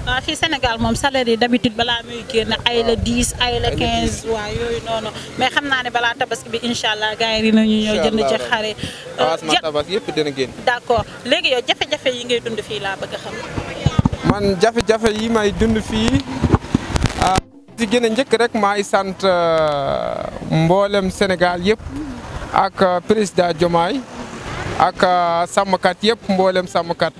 waaw fii Sénégal moom salaire yi d'habitude balaa muy génn ay la 10 ay la 15 waaw yooyu noonu mais xam naa ne balaa tabaski bi incha allah gars yi dinañu ñëw jënd ci xar yi. avancement tabaski yëpp dina génn. d'accord léegi yow jafe-jafe yi ngay dund fii laa bëgg a xam. man jafe-jafe yi may dund fii si gën a njëkk rek maay sant mboolem Sénégal yëpp ak président Diomaye ak sàmmkat yëpp mboolem sàmmkat.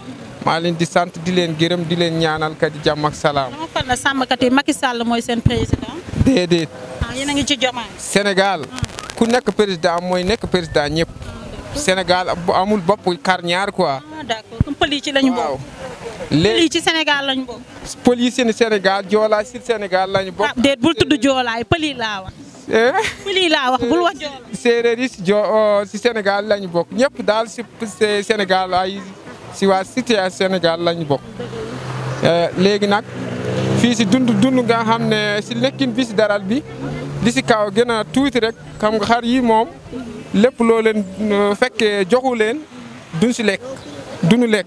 maa leen di sant di leen gërëm di leen ñaanal kat di jàmm ak salaam. dama foog ne sàmmkat yi Macky Sall mooy seen président. déedéet. yéen a ngi ci Diomaye. Sénégal ku nekk président mooy nekk président ñëpp. Sénégal bu amul bopp kar ñaar quoi. d'accord comme pël yi ci lañu bokk. pël yi ci Sénégal lañu bokk. pël yi seen Sénégal joolaa si Sénégal lañu bokk. déet bul tudd joolaay pël yi laa wax. pël yi laa wax bul wax joolaa. séeréer yi si Sénégal lañu bokk ñëpp daal si Sénégal ay. si waa cité Sénégal lañu bokk léegi nag fii si dund nga xam ne si lekkin bi si daral bi li si kaw gën a tuuti rek xam nga xar yi moom lépp loo leen fekkee joxu leen duñ si lekk duñu lekk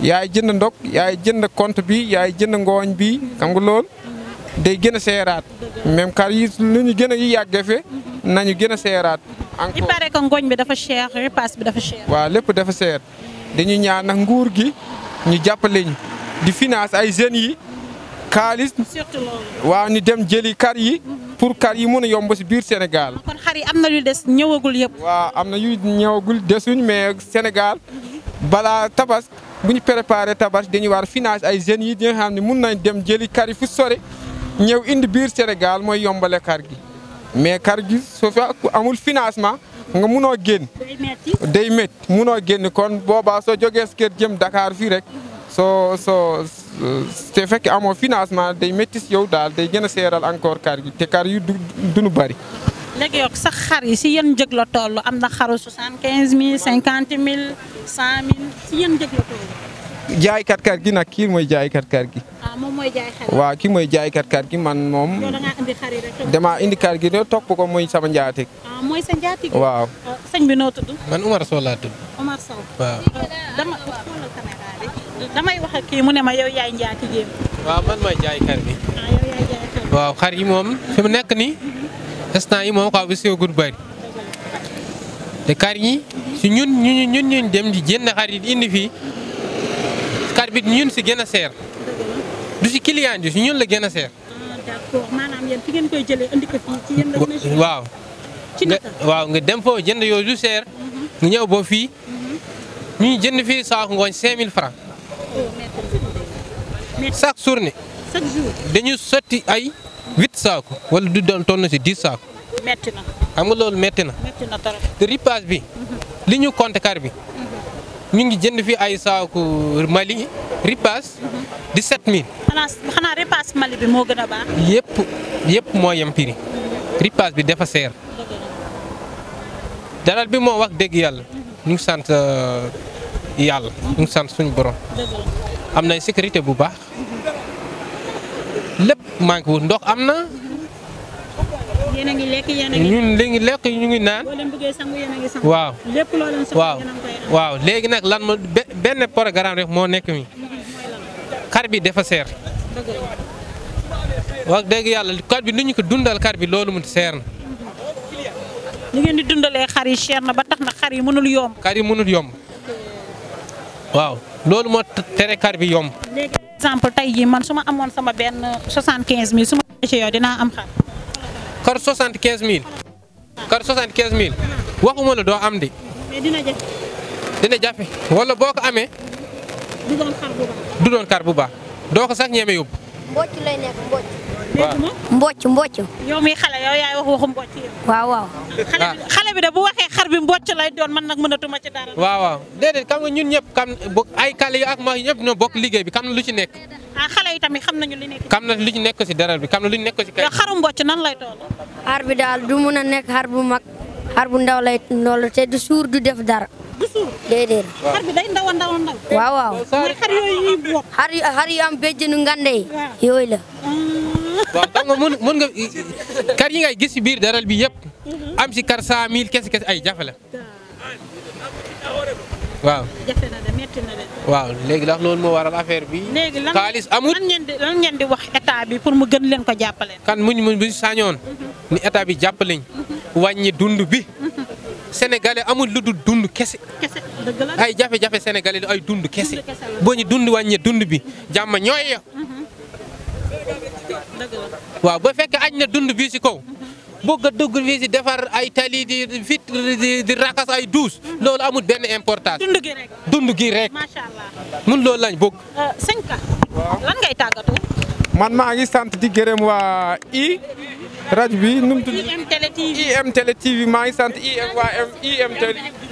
yaay jënd ndog yaay jënd compte bi yaay jënd ngooñ bi xam nga lool day gën a seeraat même xar yi lu ñu gën a yàggee fe nañu gën a seeraat encore il paraît que ngooñ bi dafa cher repas bi dafa cher. waaw lépp dafa seer dañu ñaan nag nguur gi ñu jàppale ñu di finance ay jeunes yi xaalis. surtout loolu. waaw ñu dem jëli kar yi pour kar yi mën a yomb si biir Sénégal. kon xar yi am na yu des ñëwagul yëpp. waaw am na yu ñëwagul desuñ mais Sénégal balaa tabas bu ñu préparé tabas dañuy war finance ay jeunes yi di nga xam ne mun nañ dem jëli kar yi fu sore ñëw indi biir Sénégal mooy yombale kar gi mais kar gi soo fi amul financement. nga munoo génn day métti munoo génn kon boobaa soo jógee kër jëm Dakar fii rek soo te fekk amoo financement day métti si yow daal day gën a seeral encore kar gi te kar yu duñu bari. léegi yow sax xar yi si yan njëg la toll am na xaru 75000 50000 100000 si yan njëg la toll. jaaykat kar gi nag kii mooy jaaykat kar gi. moom mooy jaay xar. waaw kii mooy jaaykat kar gi man moom. yow da ngaa indi xar yi rek. damaa indi kar gi de topp ko mooy sama njaatig. mooy sa njaatig. waaw. sëñ bi noo tudd. man Umar Sow laa tudd. Umar Sow. waaw. dama xoolal caméra bi damay wax ak kii mu ne ma yow yaay njaatigéem. waaw man mooy jaay kar bi. yow yaay jaay xar. waaw xar yi moom fi mu nekk nii instant yi moom xaw bi siw gud bëri te kar yi si ñun dem di jënd xar yi di indi fii kar bi ñun si gën a seer du si client ji si ñun la gën a seer. d'accord maanaam yéen fi ngeen koy jëlee indi ko fii ci yéen la gën a seer. waaw. ci naka waaw nga dem foofu jënd yooyu du seer nga ñëw ba fii ñu jënd fii saako ngooñ 5000 francs chaque journée. chaque jour. dañu sotti ay 8 saako wala du doon toll si 10 saako. metti na. xam nga loolu metti na. metti na trop. te ripaas bi li ñu compté kar bi ñu ngi jënd fii ay saako Mali ripaas 17000. xanaa ripaas Mali bi moo gën a baax. yëpp moo yem prix ripaas bi dafa seer dalal bi moo wax dëgg yàlla ñu ngi sant yàlla ñu ngi sant suñu borom am na sécurité bu baax lépp manqué wu ndox am na. yéen a ngi lekk yéen a ngi. ñun léegi lekk ñu ngi naan. boo leen bëggee sangu yéen a ngi sangu. waaw lépp loo leen soxla yéen a ngi koy am. waaw léegi nag lan ma benn programme rek moo nekk mi kar bi dafa seer. wax dëgg yàlla kar bi nu ñu ko dundal kar bi loolu mu seer na. ñu ngeen di dundalee xar yi cher na ba tax na xar yi mënul yomb. kar yi mënul yomb waaw loolu moo tere kar bi yomb. léegi exemple tey jii man su ma amoon sama benn 75000 su ma ci yow dinaa am xar. kar 75000. kar 75000 waxuma la doo am de. mais dina jafe. dina jafe wala boo ko amee. du doon xar bu baax. du doon kar bu baax doo ko sax ñeme yóbbu. mbocc lay nekk mbocc. waaw mbocc. yow mi xale yow yaay wax waxu mbocc yow. waaw. xale bi de bu waxee xar bi mbocc lay doon man nag mënatuma ci dara. waaw déedéet xam nga ñun ñëpp kam ay kale yi ak ma ñëpp ñoo bokk liggéey bi kam na lu ci nekk. xale yi tamit xam nañu li nekk. kam na lu ci nekk si dara bi kam na lu ci nekk si kay. yow xaru mbocc nan lay toll. xar bi daal du mun a nekk xar bu mag xar bu ndaw lay loolu te du suur du def dara. du suur déedéet. xar bi day ndaw. waaw. mooy xar yooyu ñuy boot. xar yu am béjjënu ngande yi. yooyu la. waaw xam nga mun nga kar yi ngay gis si biir daral bi yëpp am si kar 100000 kese ay jafe la waaw. jafe na de métti na de. waaw léegi ndax loolu moo waral affaire bi. léegi xaalis amul lan ngeen di wax état bi pour mu gën leen ko jàppale. kan muñ bu sañoon ni état bi jàppaleñ wàññi dund bi sénégalais amul lu dul dund kese. dëgg la ay jafe-jafe sénégalais ay dund kese boo ñu dund wàññi dund bi jàmm ñooy ya waaw ba fekkee añ na dund bi si kaw bëgg a dugg fii si defar ay tali di rakas ay douche loolu amul benn importance. dund gi rek. macha allah mun loolu lañ bëgg. sëñ Ka. lan ngay tàggatoo. man maa ngi sant di gërëm waa rajo bi nu mu tudd IM Télé TV maa ngi sant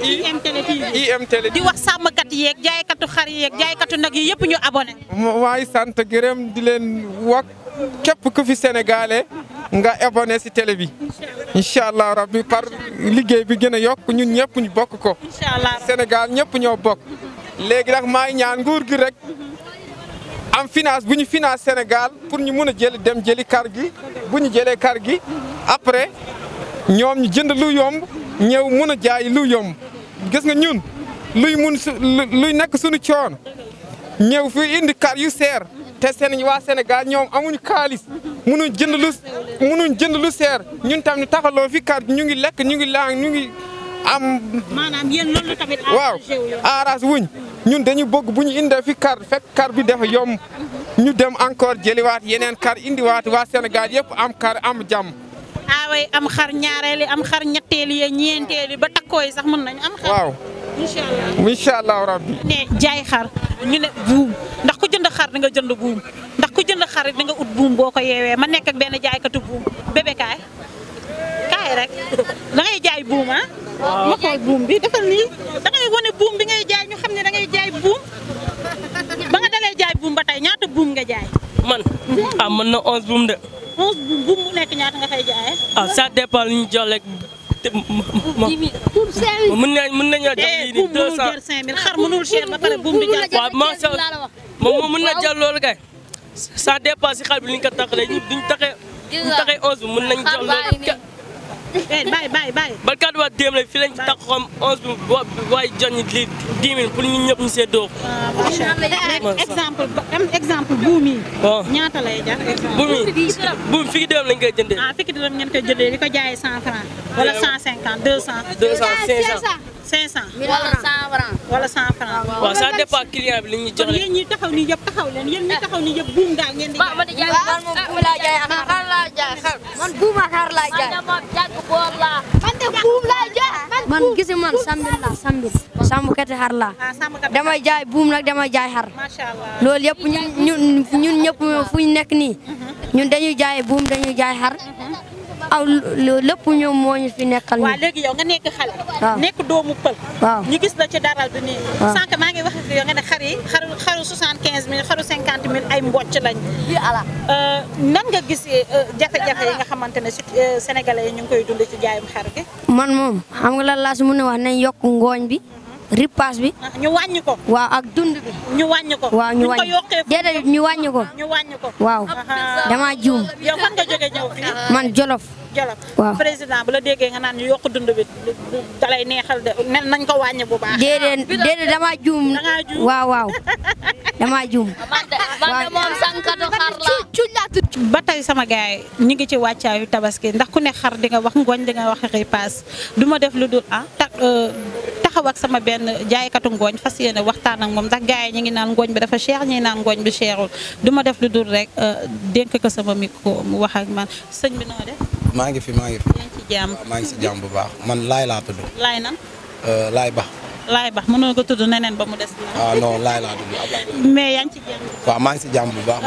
IM Télé di wax sàmmkat yeeg jaaykatu xar yeeg jaaykatu nag yi yëpp ñu abonné. maa ngi sant gërëm di leen wax képp ku fi sénégalais nga abonné si télé bi. incha allah rabbi par liggéey bi gën a yokk ñun ñëpp ñu bokk ko. incha allah Sénégal ñëpp ñoo bokk. léegi nag maa ngi ñaan nguur gi rek am finance bu ñu finance Sénégal pour ñu mun a dem jëli kar gi bu ñu jëlee kar gi après ñoom ñu jënd lu yomb ñëw mun a jaay lu yomb gis nga ñun luy nekk suñu coon ñëw fi indi kar yu seer te waa Sénégal ñoom amuñu xaalis munuñ jënd lu seer ñun tam ñu taxaloo fi kar ñu ngi lekk ñu ngi lang ñu ngi am. maanaam yéen loolu tamit waaw arrangé wuñ ñun dañu bëgg bu ñu indee fi kar fekk kar bi dafa yomb ñu dem encore jëliwaat yeneen kar indiwaat waa Sénégal yëpp am kar am jàmm. aaway am xar ñaareeli am xar ñetteeli yi ñeenteeli ba takkoo yi sax mën nañu am. xar waaw incha allah incha allah rabbi. ne jaay xar ñu ne buum ndax ku jënd xar di nga jënd buum ndax ku jënd xar di nga ut buum boo ko yeewee ma nekk ak benn jaaykatu buum bébé kaay rek da ngay jaay buum ah. ma xool buum bi defal nii da ngay wane buum bi ngay jaay ñu xam ne da ngay jaay buum ba nga dalee jaay buum ba tey ñaata buum nga jaay. man mën na 11 buum de. 11 buum bu nekk ñaata nga fay jaayee. ça dépend lu ñu jox rek. mën nañoo jox lii nii 200 xar mënul cher ba pare buum di jaay. waaw moom mën na jël loolu kay. ça dépend si xar bi li ñu ko taxalee duñ taxee 11 buum mën nañ jox loolu. bàyyi. barkaat waa démb rek fii lañ tax xam 11 bi waaye jox ñu lii 10 000 pour ñun ñëpp ñu seddoo. exemple buum yi. waaw ñaata lay jar. buum fii dërëm lañ koy jëndee. fii dërëm ngeen koy jëndee di ko jaayee 100 francs wala 150 200. 500 wala 100 francs. waaw ça dépend client bi li ñu jox kon yéen ñi taxaw nii yëpp taxaw leen yéen ñi taxaw nii yëpp buum daal ngeen di jaay. man buum laa jaay xar laa jaay man buum ak xar laa jaay. man de buum laa jaay. man gis man sambil sàmmkati xar laa. damay jaay buum nag damay jaay xar. loolu yëpp ñun ñëpp fu ñu nekk nii ñun dañuy jaay buum dañuy jaay xar. aw lépp ñoom moo ñu fi nekkal. waaw léegi yow nga nekk xale. nekk doomu pël. waaw ñu gis la ci daral bi nii. waaw sànq maa ngi wax ak yow nga ne xar yi xaru 75000 xaru 50000 ay mbocc lañ. nan nga gisee jafe-jafe yi nga xamante ne sénégalais yi ñu ngi koy dund ci jaayum xar gi. man moom xam nga lan laa si mën a wax nañ yokk ngooñ bi. ripaas bi. ñu wàññi ko. waaw ak dund bi. ñu wàññi ko. waaw ñu wàññi déedéet ñu wàññi ko. ñu wàññi ko. waaw dama juum. yow fan nga jógee ñëw fii. man Jolof. waaw président bu la déggee nga naan ñu yokk dund bi dalay neexal de nañ ko wàññi bu baax. déedéet dama juum. waaw dama juum. man moom sankatu xar la ba tey sama gars yi ñu ngi ci wàccaayu tabaski ndax ku ne xar di nga wax ngooñ di nga wax ripaas du ma def lu dul taxaw ak sama benn jaaykatu ngooñ fas yéene waxtaan ak moom ndax gars yi ñu ngi naan ngooñ bi dafa cher ñi naan ngooñ bi cherul du ma def lu dul rek dénk ko sama micro mu wax ak man sëñ bi noo def. maa ngi fi. yaa ngi ci jàmm maa ngi si jàmm bu baax man laay laa tudd. laay nan. laay ba. laay bax mënoo ko tudd neneen ba mu des. ah non laay laa tudd. mais yaa ngi ci jàmm. waaw maa ngi si jàmm bu baax.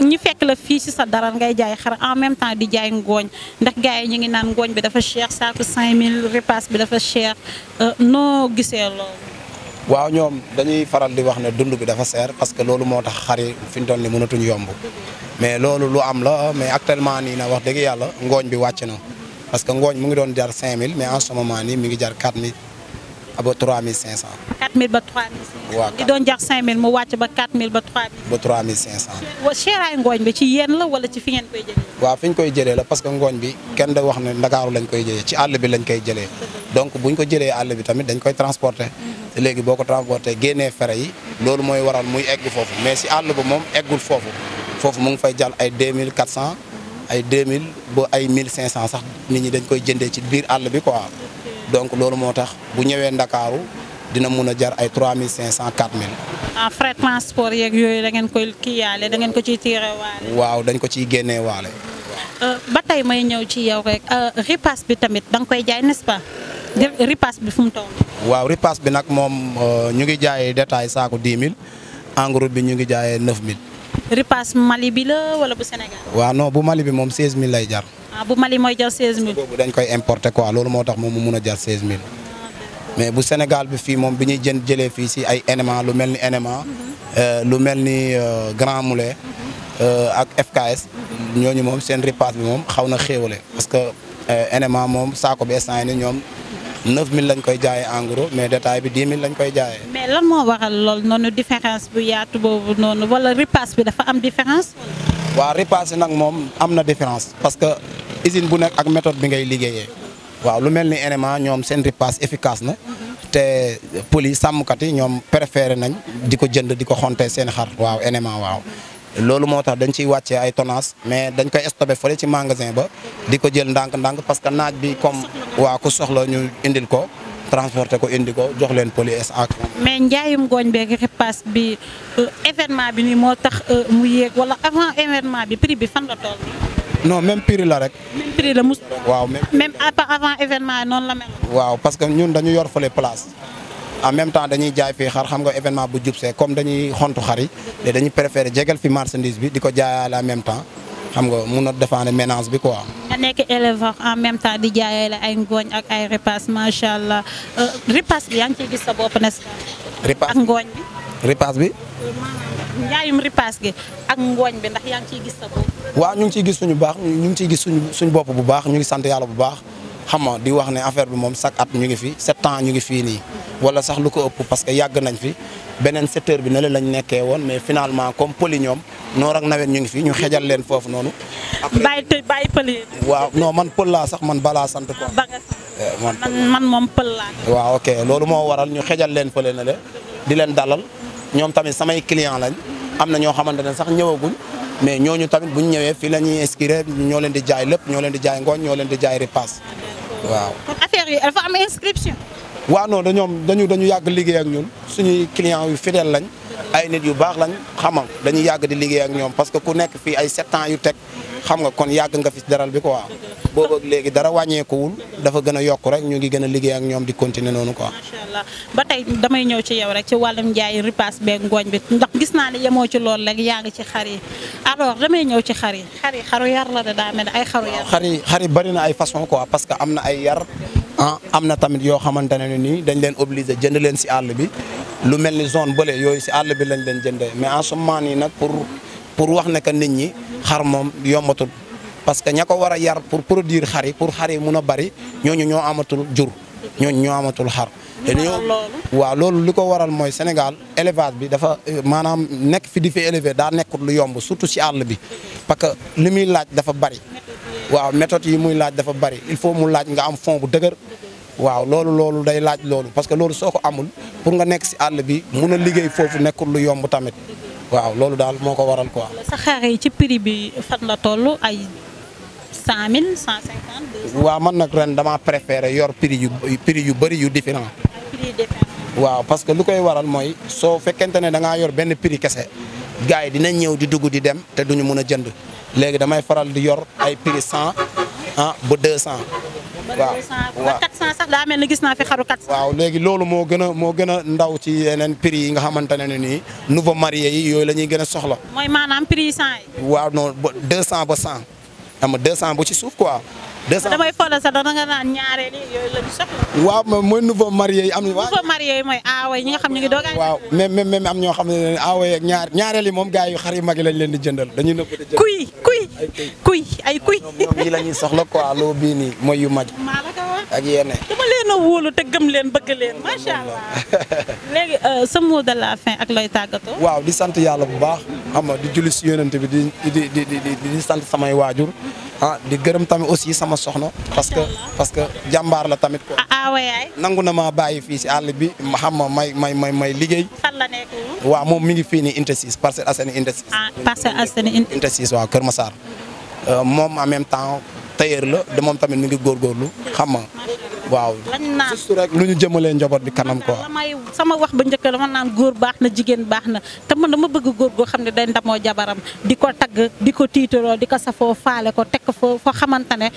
ñu fekk la fii si sa daral ngay jaay xar en même temps di jaay ngooñ ndax gars yi ñu ngi naan ngooñ bi dafa cher saako 5000 repas bi dafa cher noo gisee loolu. waaw ñoom dañuy faral di wax ne dund bi dafa seer parce que loolu moo tax xar yi fi ñu toll nii mënatuñ yomb mais loolu lu am la mais actuellement nii na wax dëgg yàlla ngooñ bi wàcc na parce que ngooñ mu ngi doon jar 5000 mais en ce moment nii mi ngi jar 4000 ba 3500. 4000 ba 3500. waaw di doon jar 5000 mu wàcc ba 4000 ba 3000. ba 3500. wa seeraay ngooñ bi ci yéen la wala ci fi ngeen koy jëlee. waaw fi ñu koy jëlee la parce que ngooñ bi kenn da wax ne Ndakaaru lañ koy jëlee ci àll bi lañ koy jëlee donc buñ ko jëlee àll bi tamit dañ koy transporter te léegi boo ko transporter génnee fere yi loolu mooy waral muy egg foofu mais si àll ba moom eggul foofu mu ngi fay jàll ay 2400 ay 2000 ba ay 1500 sax nit ñi dañ koy jëndee ci biir àll bi quoi donc loolu moo tax bu ñëwee Ndakaaru dina mun a jar ay 3500 4000. en frais transport yeeg yooyu da ngeen koy kiiyaale da ngeen ko ciy tiire waale. waaw dañ ko ciy génnee waale. ba tey may ñëw ci yow rek ripaas bi tamit da nga koy jaay n'est-ce pas ripaas bi fu mu toll. waaw ripaas bi nag moom ñu ngi jaayee détail saako 10 000 en gros bi ñu ngi jaayee 9000. ripaas Mali bi la wala bu Sénégal. waaw non bu Mali bi moom 16000 lay jar. ah bu Mali mooy jar 16000. boobu dañ koy importer quoi loolu moo tax moom mu mun a jar 16000. mais bu Sénégal bi fii moom bi ñuy jëlee fii si ay NMA lu mel ni NMA. lu mel ni Grand Moulin. ak FKS. ñooñu moom seen ripaas bi moom xaw na xéewale parce que NMA moom saako bi instant ni ñoom 9000 lañ koy jaayee en gros mais détail bi 10 000 lañ koy jaayee. mais lan moo waral lool noonu différence bu yaatu boobu noonu wala ripaas bi dafa am différence. waaw ripaas nag moom am na différence parce que usine bu nekk ak méthode bi ngay liggéeyee. waaw lu mel ni NMA ñoom seen ripaas efficace na. te police sàmmkat yi ñoom préféré nañ di ko jënd di ko xontee seen xar waaw NMA waaw. loolu moo tax dañ ciy wàccee ay tonnage mais dañ koy stocké fële ci magasin ba di ko jël ndànk-ndànk parce que naaj bi comme waa ku soxla ñu indil ko transporté ko indi ko jox leen police ak. mais njaayum ngooñ beeg ripaas bi événement bi nii moo tax mu yéeg wala avant événement bi prix bi fan la toll. non même prix la rek. même prix la mus. waaw même avant événement noonu la mel. waaw parce que ñun dañu yor fële place. en même temps dañuy jaay fii xar xam nga événement bu jub see comme dañuy xontu xar yi te dañuy préféré jegal fi marchandise bi di ko jaayaale en même temps xam nga mun a défendre ménage bi quoi. nga nekk éleveur en même temps di jaayaale ay ngooñ ak ay ripaas macha allah ripaas bi yaa ngi ciy gis sa bopp n'est-ce pas. ripaas ak ngooñ bi. ripaas bi. njaayum ripaas gi ak ngooñ bi ndax yaa ngi ciy gis sa bopp. waaw ñu ngi ciy gis suñu baax ñu ngi ciy gis suñu bopp bu baax ñu ngi sant yàlla bu baax xam nga di wax ne affaire bi moom chaque at ñu ngi fi 7 ans ñu ngi fii nii. wala sax lu ko ëpp parce que yàgg nañ fi beneen secteur bi ne la lañ nekkee woon mais finalement comme pëli ñoom noor ak nawet ñu ngi fi ñu xejal leen foofu noonu. bàyyi pël yi. waaw non man pël laa sax man balaa sant ko. man moom pël laa. waaw ok loolu moo waral ñu xejal leen fële na le di leen dalal ñoom tamit samay client lañ am na ñoo xamante ne sax ñëwaguñ mais ñooñu tamit buñ ñëwee fii la ñuy inscrire ñoo leen di jaay lépp ñoo leen di jaay ngooñ ñoo leen di jaay ripaas waaw. kon affaire yi dafa am inscription. waaw non dañu yàgg liggéey ak ñun suñuy clients yu fidèle lañ ay nit yu baax lañ xamam dañuy yàgg di liggéey ak ñoom parce que ku nekk fii ay 7 ans yu teg xam nga kon yàgg nga fi daral bi quoi boobu ak léegi dara wàññeekuwul dafa gën a yokk rek ñu ngi gën a liggéey ak ñoom di continuer noonu quoi. macha allah ba tey damay ñëw ci yow rek ci wàllum njaay ripaas beeg ngooñ bi ndax gis naa ne yemoo ci loolu rek yaa ngi ci xar yi alors damay ñëw ci xar yi xaru yar la de daa mel ne ay xaru yar. xar yi bari na ay façon quoi parce que am na ay yar. am na tamit yoo xamante ne nii dañ leen obligé jënd leen si àll bi lu mel ni zone bële yooyu si àll bi lañ leen jëndee mais en ce moment nii nag pour wax ne que nit ñi xar moom yombatul parce que ña ko war a yar pour produire xar yi pour xar yi mun a bari ñooñu ñoo amatul jur ñooñu ñoo amatul xar. te waaw loolu li ko waral mooy Sénégal élevage bi dafa maanaam nekk fi di fi élever daa nekkul lu yomb surtout si àll bi parce que li muy laaj dafa bari. waaw méthode yi muy laaj dafa bari il faut mu laaj nga am fond bu dëgër waaw loolu day laaj loolu parce que loolu soo ko amul pour nga nekk si àll bi mun a liggéey foofu nekkul lu yomb tamit waaw loolu daal moo ko waral quoi. sa xar yi ci prix bi fan la toll ay 100000 150. waaw man nag ren damaa préféré yor prix yu bëri yu différent. waaw parce que lu koy waral mooy soo fekkente ne da ngaa yor benn prix kese gars yi dinañ ñëw di dugg di dem te duñu mun a jënd léegi damay faral di yor ay prix 100 ah ba 200. waaw ba 400 sax daa mel ni gis naa fi xaru 400. waaw léegi loolu moo gën a ndaw ci yeneen prix yi nga xamante ne nii nouveau marié yi yooyu la ñuy gën a soxla. mooy maanaam prix yi 100 yi. waaw non ba 200 ba 100 xam nga 200 bu ci suuf quoi. 200 damay foda sax dana nga naan ñaareel yi yooyu la ñu soxla. waaw mooy nouveau marié yi am na. nouveau marié yi mooy aawa yi ñi nga xam ñu ngi doog a. waaw même am ñoo xam ne aawa yeeg ñaareel yi moom gars yu xar yu mag yi lañ leen di jëndal dañuy nëbb di jënd. kuy ñoom yi la ñuy soxla quoi loo bii nii mooy yu mag ak yenn. dama leen a wóolu te gëm leen bëgg leen macha allah. léegi sa mot de la fin ak looy tàggatoo. waaw di sant yàlla bu baax xam nga di julli si yonent bi di sant samay waajur di gërëm tamit aussi sama soxna parce que jàmbaar la tamit quoi. yaay. nangu na ma bàyyi fii si àll bi xam nga may liggéey. fan la nekk. waaw moom mi ngi fii nii Unité 6 Parcelles Assainies Unité 6. Parcelles Assainies Unité 6 waaw Kër Massar. moom en même temps tailleur la de moom tamit mi ngi góorgóorlu xam nga waaw. juste rek lu ñu jëmalee njaboot bi kanam quoi. sama wax ba njëkk dama naan góor baax na jigéen baax na te man dama bëgg góor goo xam ne day ndamoo jabaram di ko tagg di ko tiitaroo di ko safoo faale ko teg ko foo xamante ne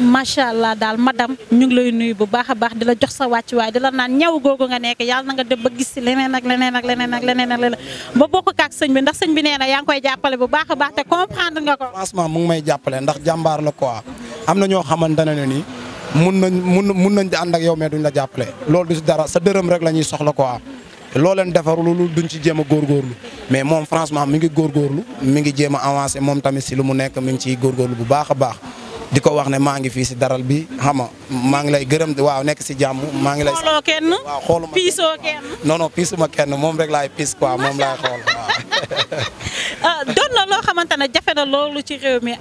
macha allah daal madame ñu ngi lay nuyu bu baax a baax di la jox sa wàccuwaay di la naan ñaw googu nga nekk yàlla na nga dem ba gis si leneen ak leneen ak leneen ak leneen ak leneen ba bokk ak sëñ bi ndax sëñ bi nee na yaa ngi koy jàppale bu baax a baax te comprendre nga ko. franchement mu ngi may jàppale ndax jàmbaar la quoi am na ñoo xamante ne nii mun nañ di ànd ak yow mais duñ la jàppale loolu du si dara sa dërëm rek la ñuy soxla quoi loo leen defaru lu duñ ci jéem a góorgóorlu mais moom franchement mi ngi góorgóorlu mi ngi jéem a avancé moom tamit si lu mu nekk mi ngi ciy góorgóorlu bu baax a baax di ko wax ne maa ngi fii si daral bi xam nga maa ngi lay gërëm waaw nekk si jàmm maa ngi lay. xooloo kenn waaw xooluma piisoo kenn. non piisuma kenn moom rek laay piis quoi moom laay xool waaw. doon na loo xamante ne jafe na loolu ci réew mi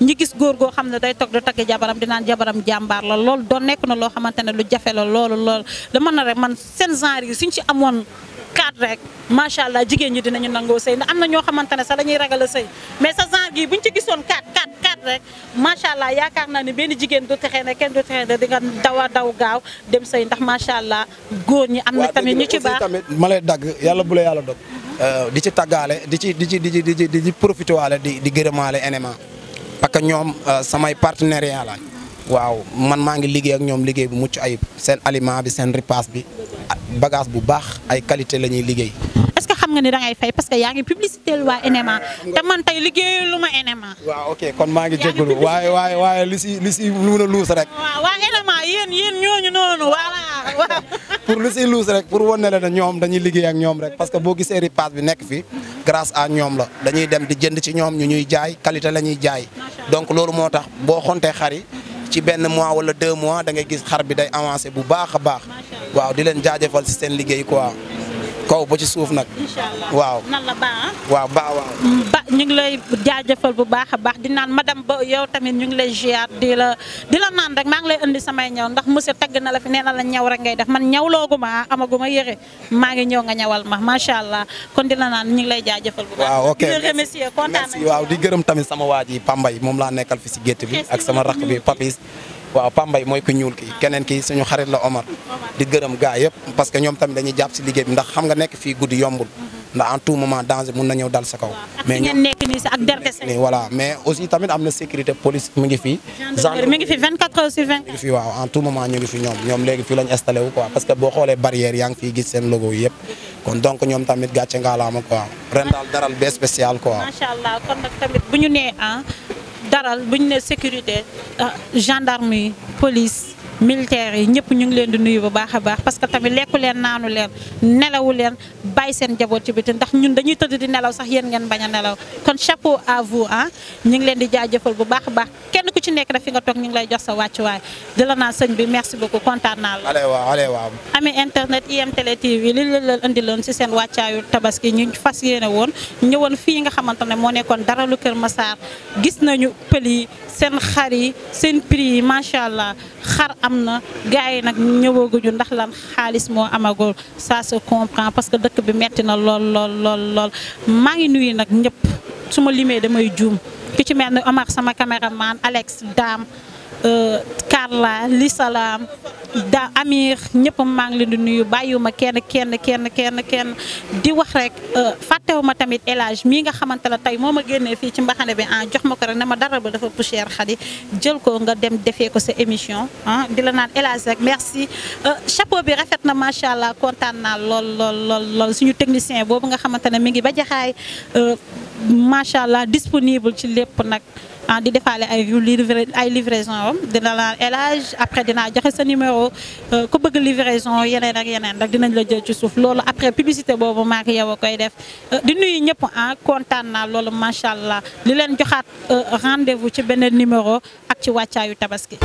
ñi gis góor goo xam ne day toog di tagg jabaram di naan jabaram jàmbaar la loolu doon nekk na loo xamante ne lu jafe la loolu dama na rek man seen genre yi suñ ci amoon 4 rek macha allah jigéen ñi dinañu nangoo sëy ndax am na ñoo xamante ne sax dañuy ragal a sëy mais sa genre gi buñ ci gisoon 4 rek macha allah yaakaar naa ne benn jigéen du texee ne kenn du texee ne di nga daw gaaw dem sëy ndax macha allah góor ñi am na tamit ñu ci baax tamit ma lay dagg yàlla bu la yàlla dog di ci taggaale di profité waale di gërëmaale NMA parce que ñoom samay partenariat la waaw man maa ngi liggéey ak ñoom liggéey bu mucc ayib seen aliment bi seen repas bi bagage bu baax ay qualité la ñuy liggéey. est-ce que xam nga ni da ngay fay parce que yaa ngi publicité waa NMA te man tey liggéeyu lu ma NMA. waaw ok kon maa ngi jégalu waaye li si lu mën a luus rek. waaw waa NMA yéen ñooñu noonu voilà. pour lu si luus rek pour wane la ne ñoom dañuy liggéey ak ñoom rek parce que boo gisee repas bi nekk fi grâce à ñoom la dañuy dem di jënd ci ñoom ñu ñuy jaay qualité la ñuy jaay donc loolu moo tax boo xontee xar yi ci benn mois wala 2 mois da ngay gis xar bi day avancé bu baax a baax waaw di leen jaajëfal si seen liggéey quoi kaw ba ci suuf nag. waaw nan la baax waaw waaw. ba ñu ngi lay jaajëfal bu baax a baax di naan madame ba yow tamit ñu ngi lay ziar di la naan rek maa ngi lay indi samay ñaw ndax monsieur tagg na la fi nee na la ñaw rek ngay def man ñawlooguma amaguma yëre maa ngi ñëw nga ñawal ma macha allah kon di la naan ñu ngi lay jaajëfal bu baax. waaw ok di la remercier kontaan nañu. waaw di gërëm tamit sama waa ji Pambay moom laa nekkal fi si gétt bi ak sama rakk bi Papis. waaw Pambay mooy ku ñuul kii keneen kii suñu xarit la Omar di gërëm gaa yëpp parce que ñoom tamit dañuy jàpp si liggéey bi ndax xam nga nekk fii guddi yombul ndax en tout moment danger mun na ñëw dal sa kaw. mais ngeen nekk nii sax ak derkese. voilà mais aussi tamit am na sécurité police mu ngi fii. gendarmerie mi ngi fi 24 heures sur 24. mi ngi fi waaw en tout moment ñu ngi fi ñoom léegi fii lañ installé wu quoi parce que boo xoolee barrière yaa ngi fiy gis seen logo yi yëpp kon donc ñoom tamit gàcce ngaalaama quoi ren daal daral bee spécial quoi. macha allah kon nag tamit bu ñu nee daral bu ñu nee sécurité gendarmerie police militaire yi ñëpp ñu ngi leen di nuyu bu baax a baax parce que tamit lekku leen naanu leen nelawu leen bàyyi seen jaboot ci biti ndax ñun dañuy tëdd di nelaw sax yéen ngeen bañ a nelaw kon chapeau à vous ñu ngi leen di jaajëfal bu baax a baax kenn ku ci nekk daf fi nga toog ñu ngi lay jox sa wàccuwaay di la naan sëñ bi merci beaucoup kontaan naa la. allez waaw. amee internet IM Télé TV li leen indi loon ci seen wàccaayu tabaski ñu fas yéene woon ñëwoon fii nga xamante ne moo nekkoon daralu Kër Massar gis nañu pël yi seen xar yi seen prix yi macha allah xar am na gars yi nag ñëwaguñu ndax lan xaalis moo amagul ça se comprend parce que dëkk bi metti na lool maa ngi nuyu nag ñëpp su ma limee damay juum ki ci mel ni Omar sama caméraman Alex Dame Carla Li Salam da Amir ñëpp maa ngi leen di nuyu bàyyiwuma kenn di wax rek fàttewuma tamit El Hadj mii nga xamante ne tey moo ma génnee fii ci mbaxane bi jox ma ko rek ne ma dara ba dafa poussière Khady jël ko nga dem defee ko sa émission di la naan El Hadj rek merci chapeau bi rafet na macha allah kontaan naa lool suñu technicien boobu nga xamante ne mi ngi ba jaxaay macha allah disponible ci lépp nag di defaale ay livraison am dina la El Hadj après dinaa joxe sa numéro ku bëgg livraison yeneen ak yeneen rek dinañ la jël ci suuf loolu après publicité boobu maa ngi yow a koy def di nuyu ñëpp kontaan naa loolu macha allah li leen joxaat rendez-vous ci beneen numéro ak ci wàccaayu tabaski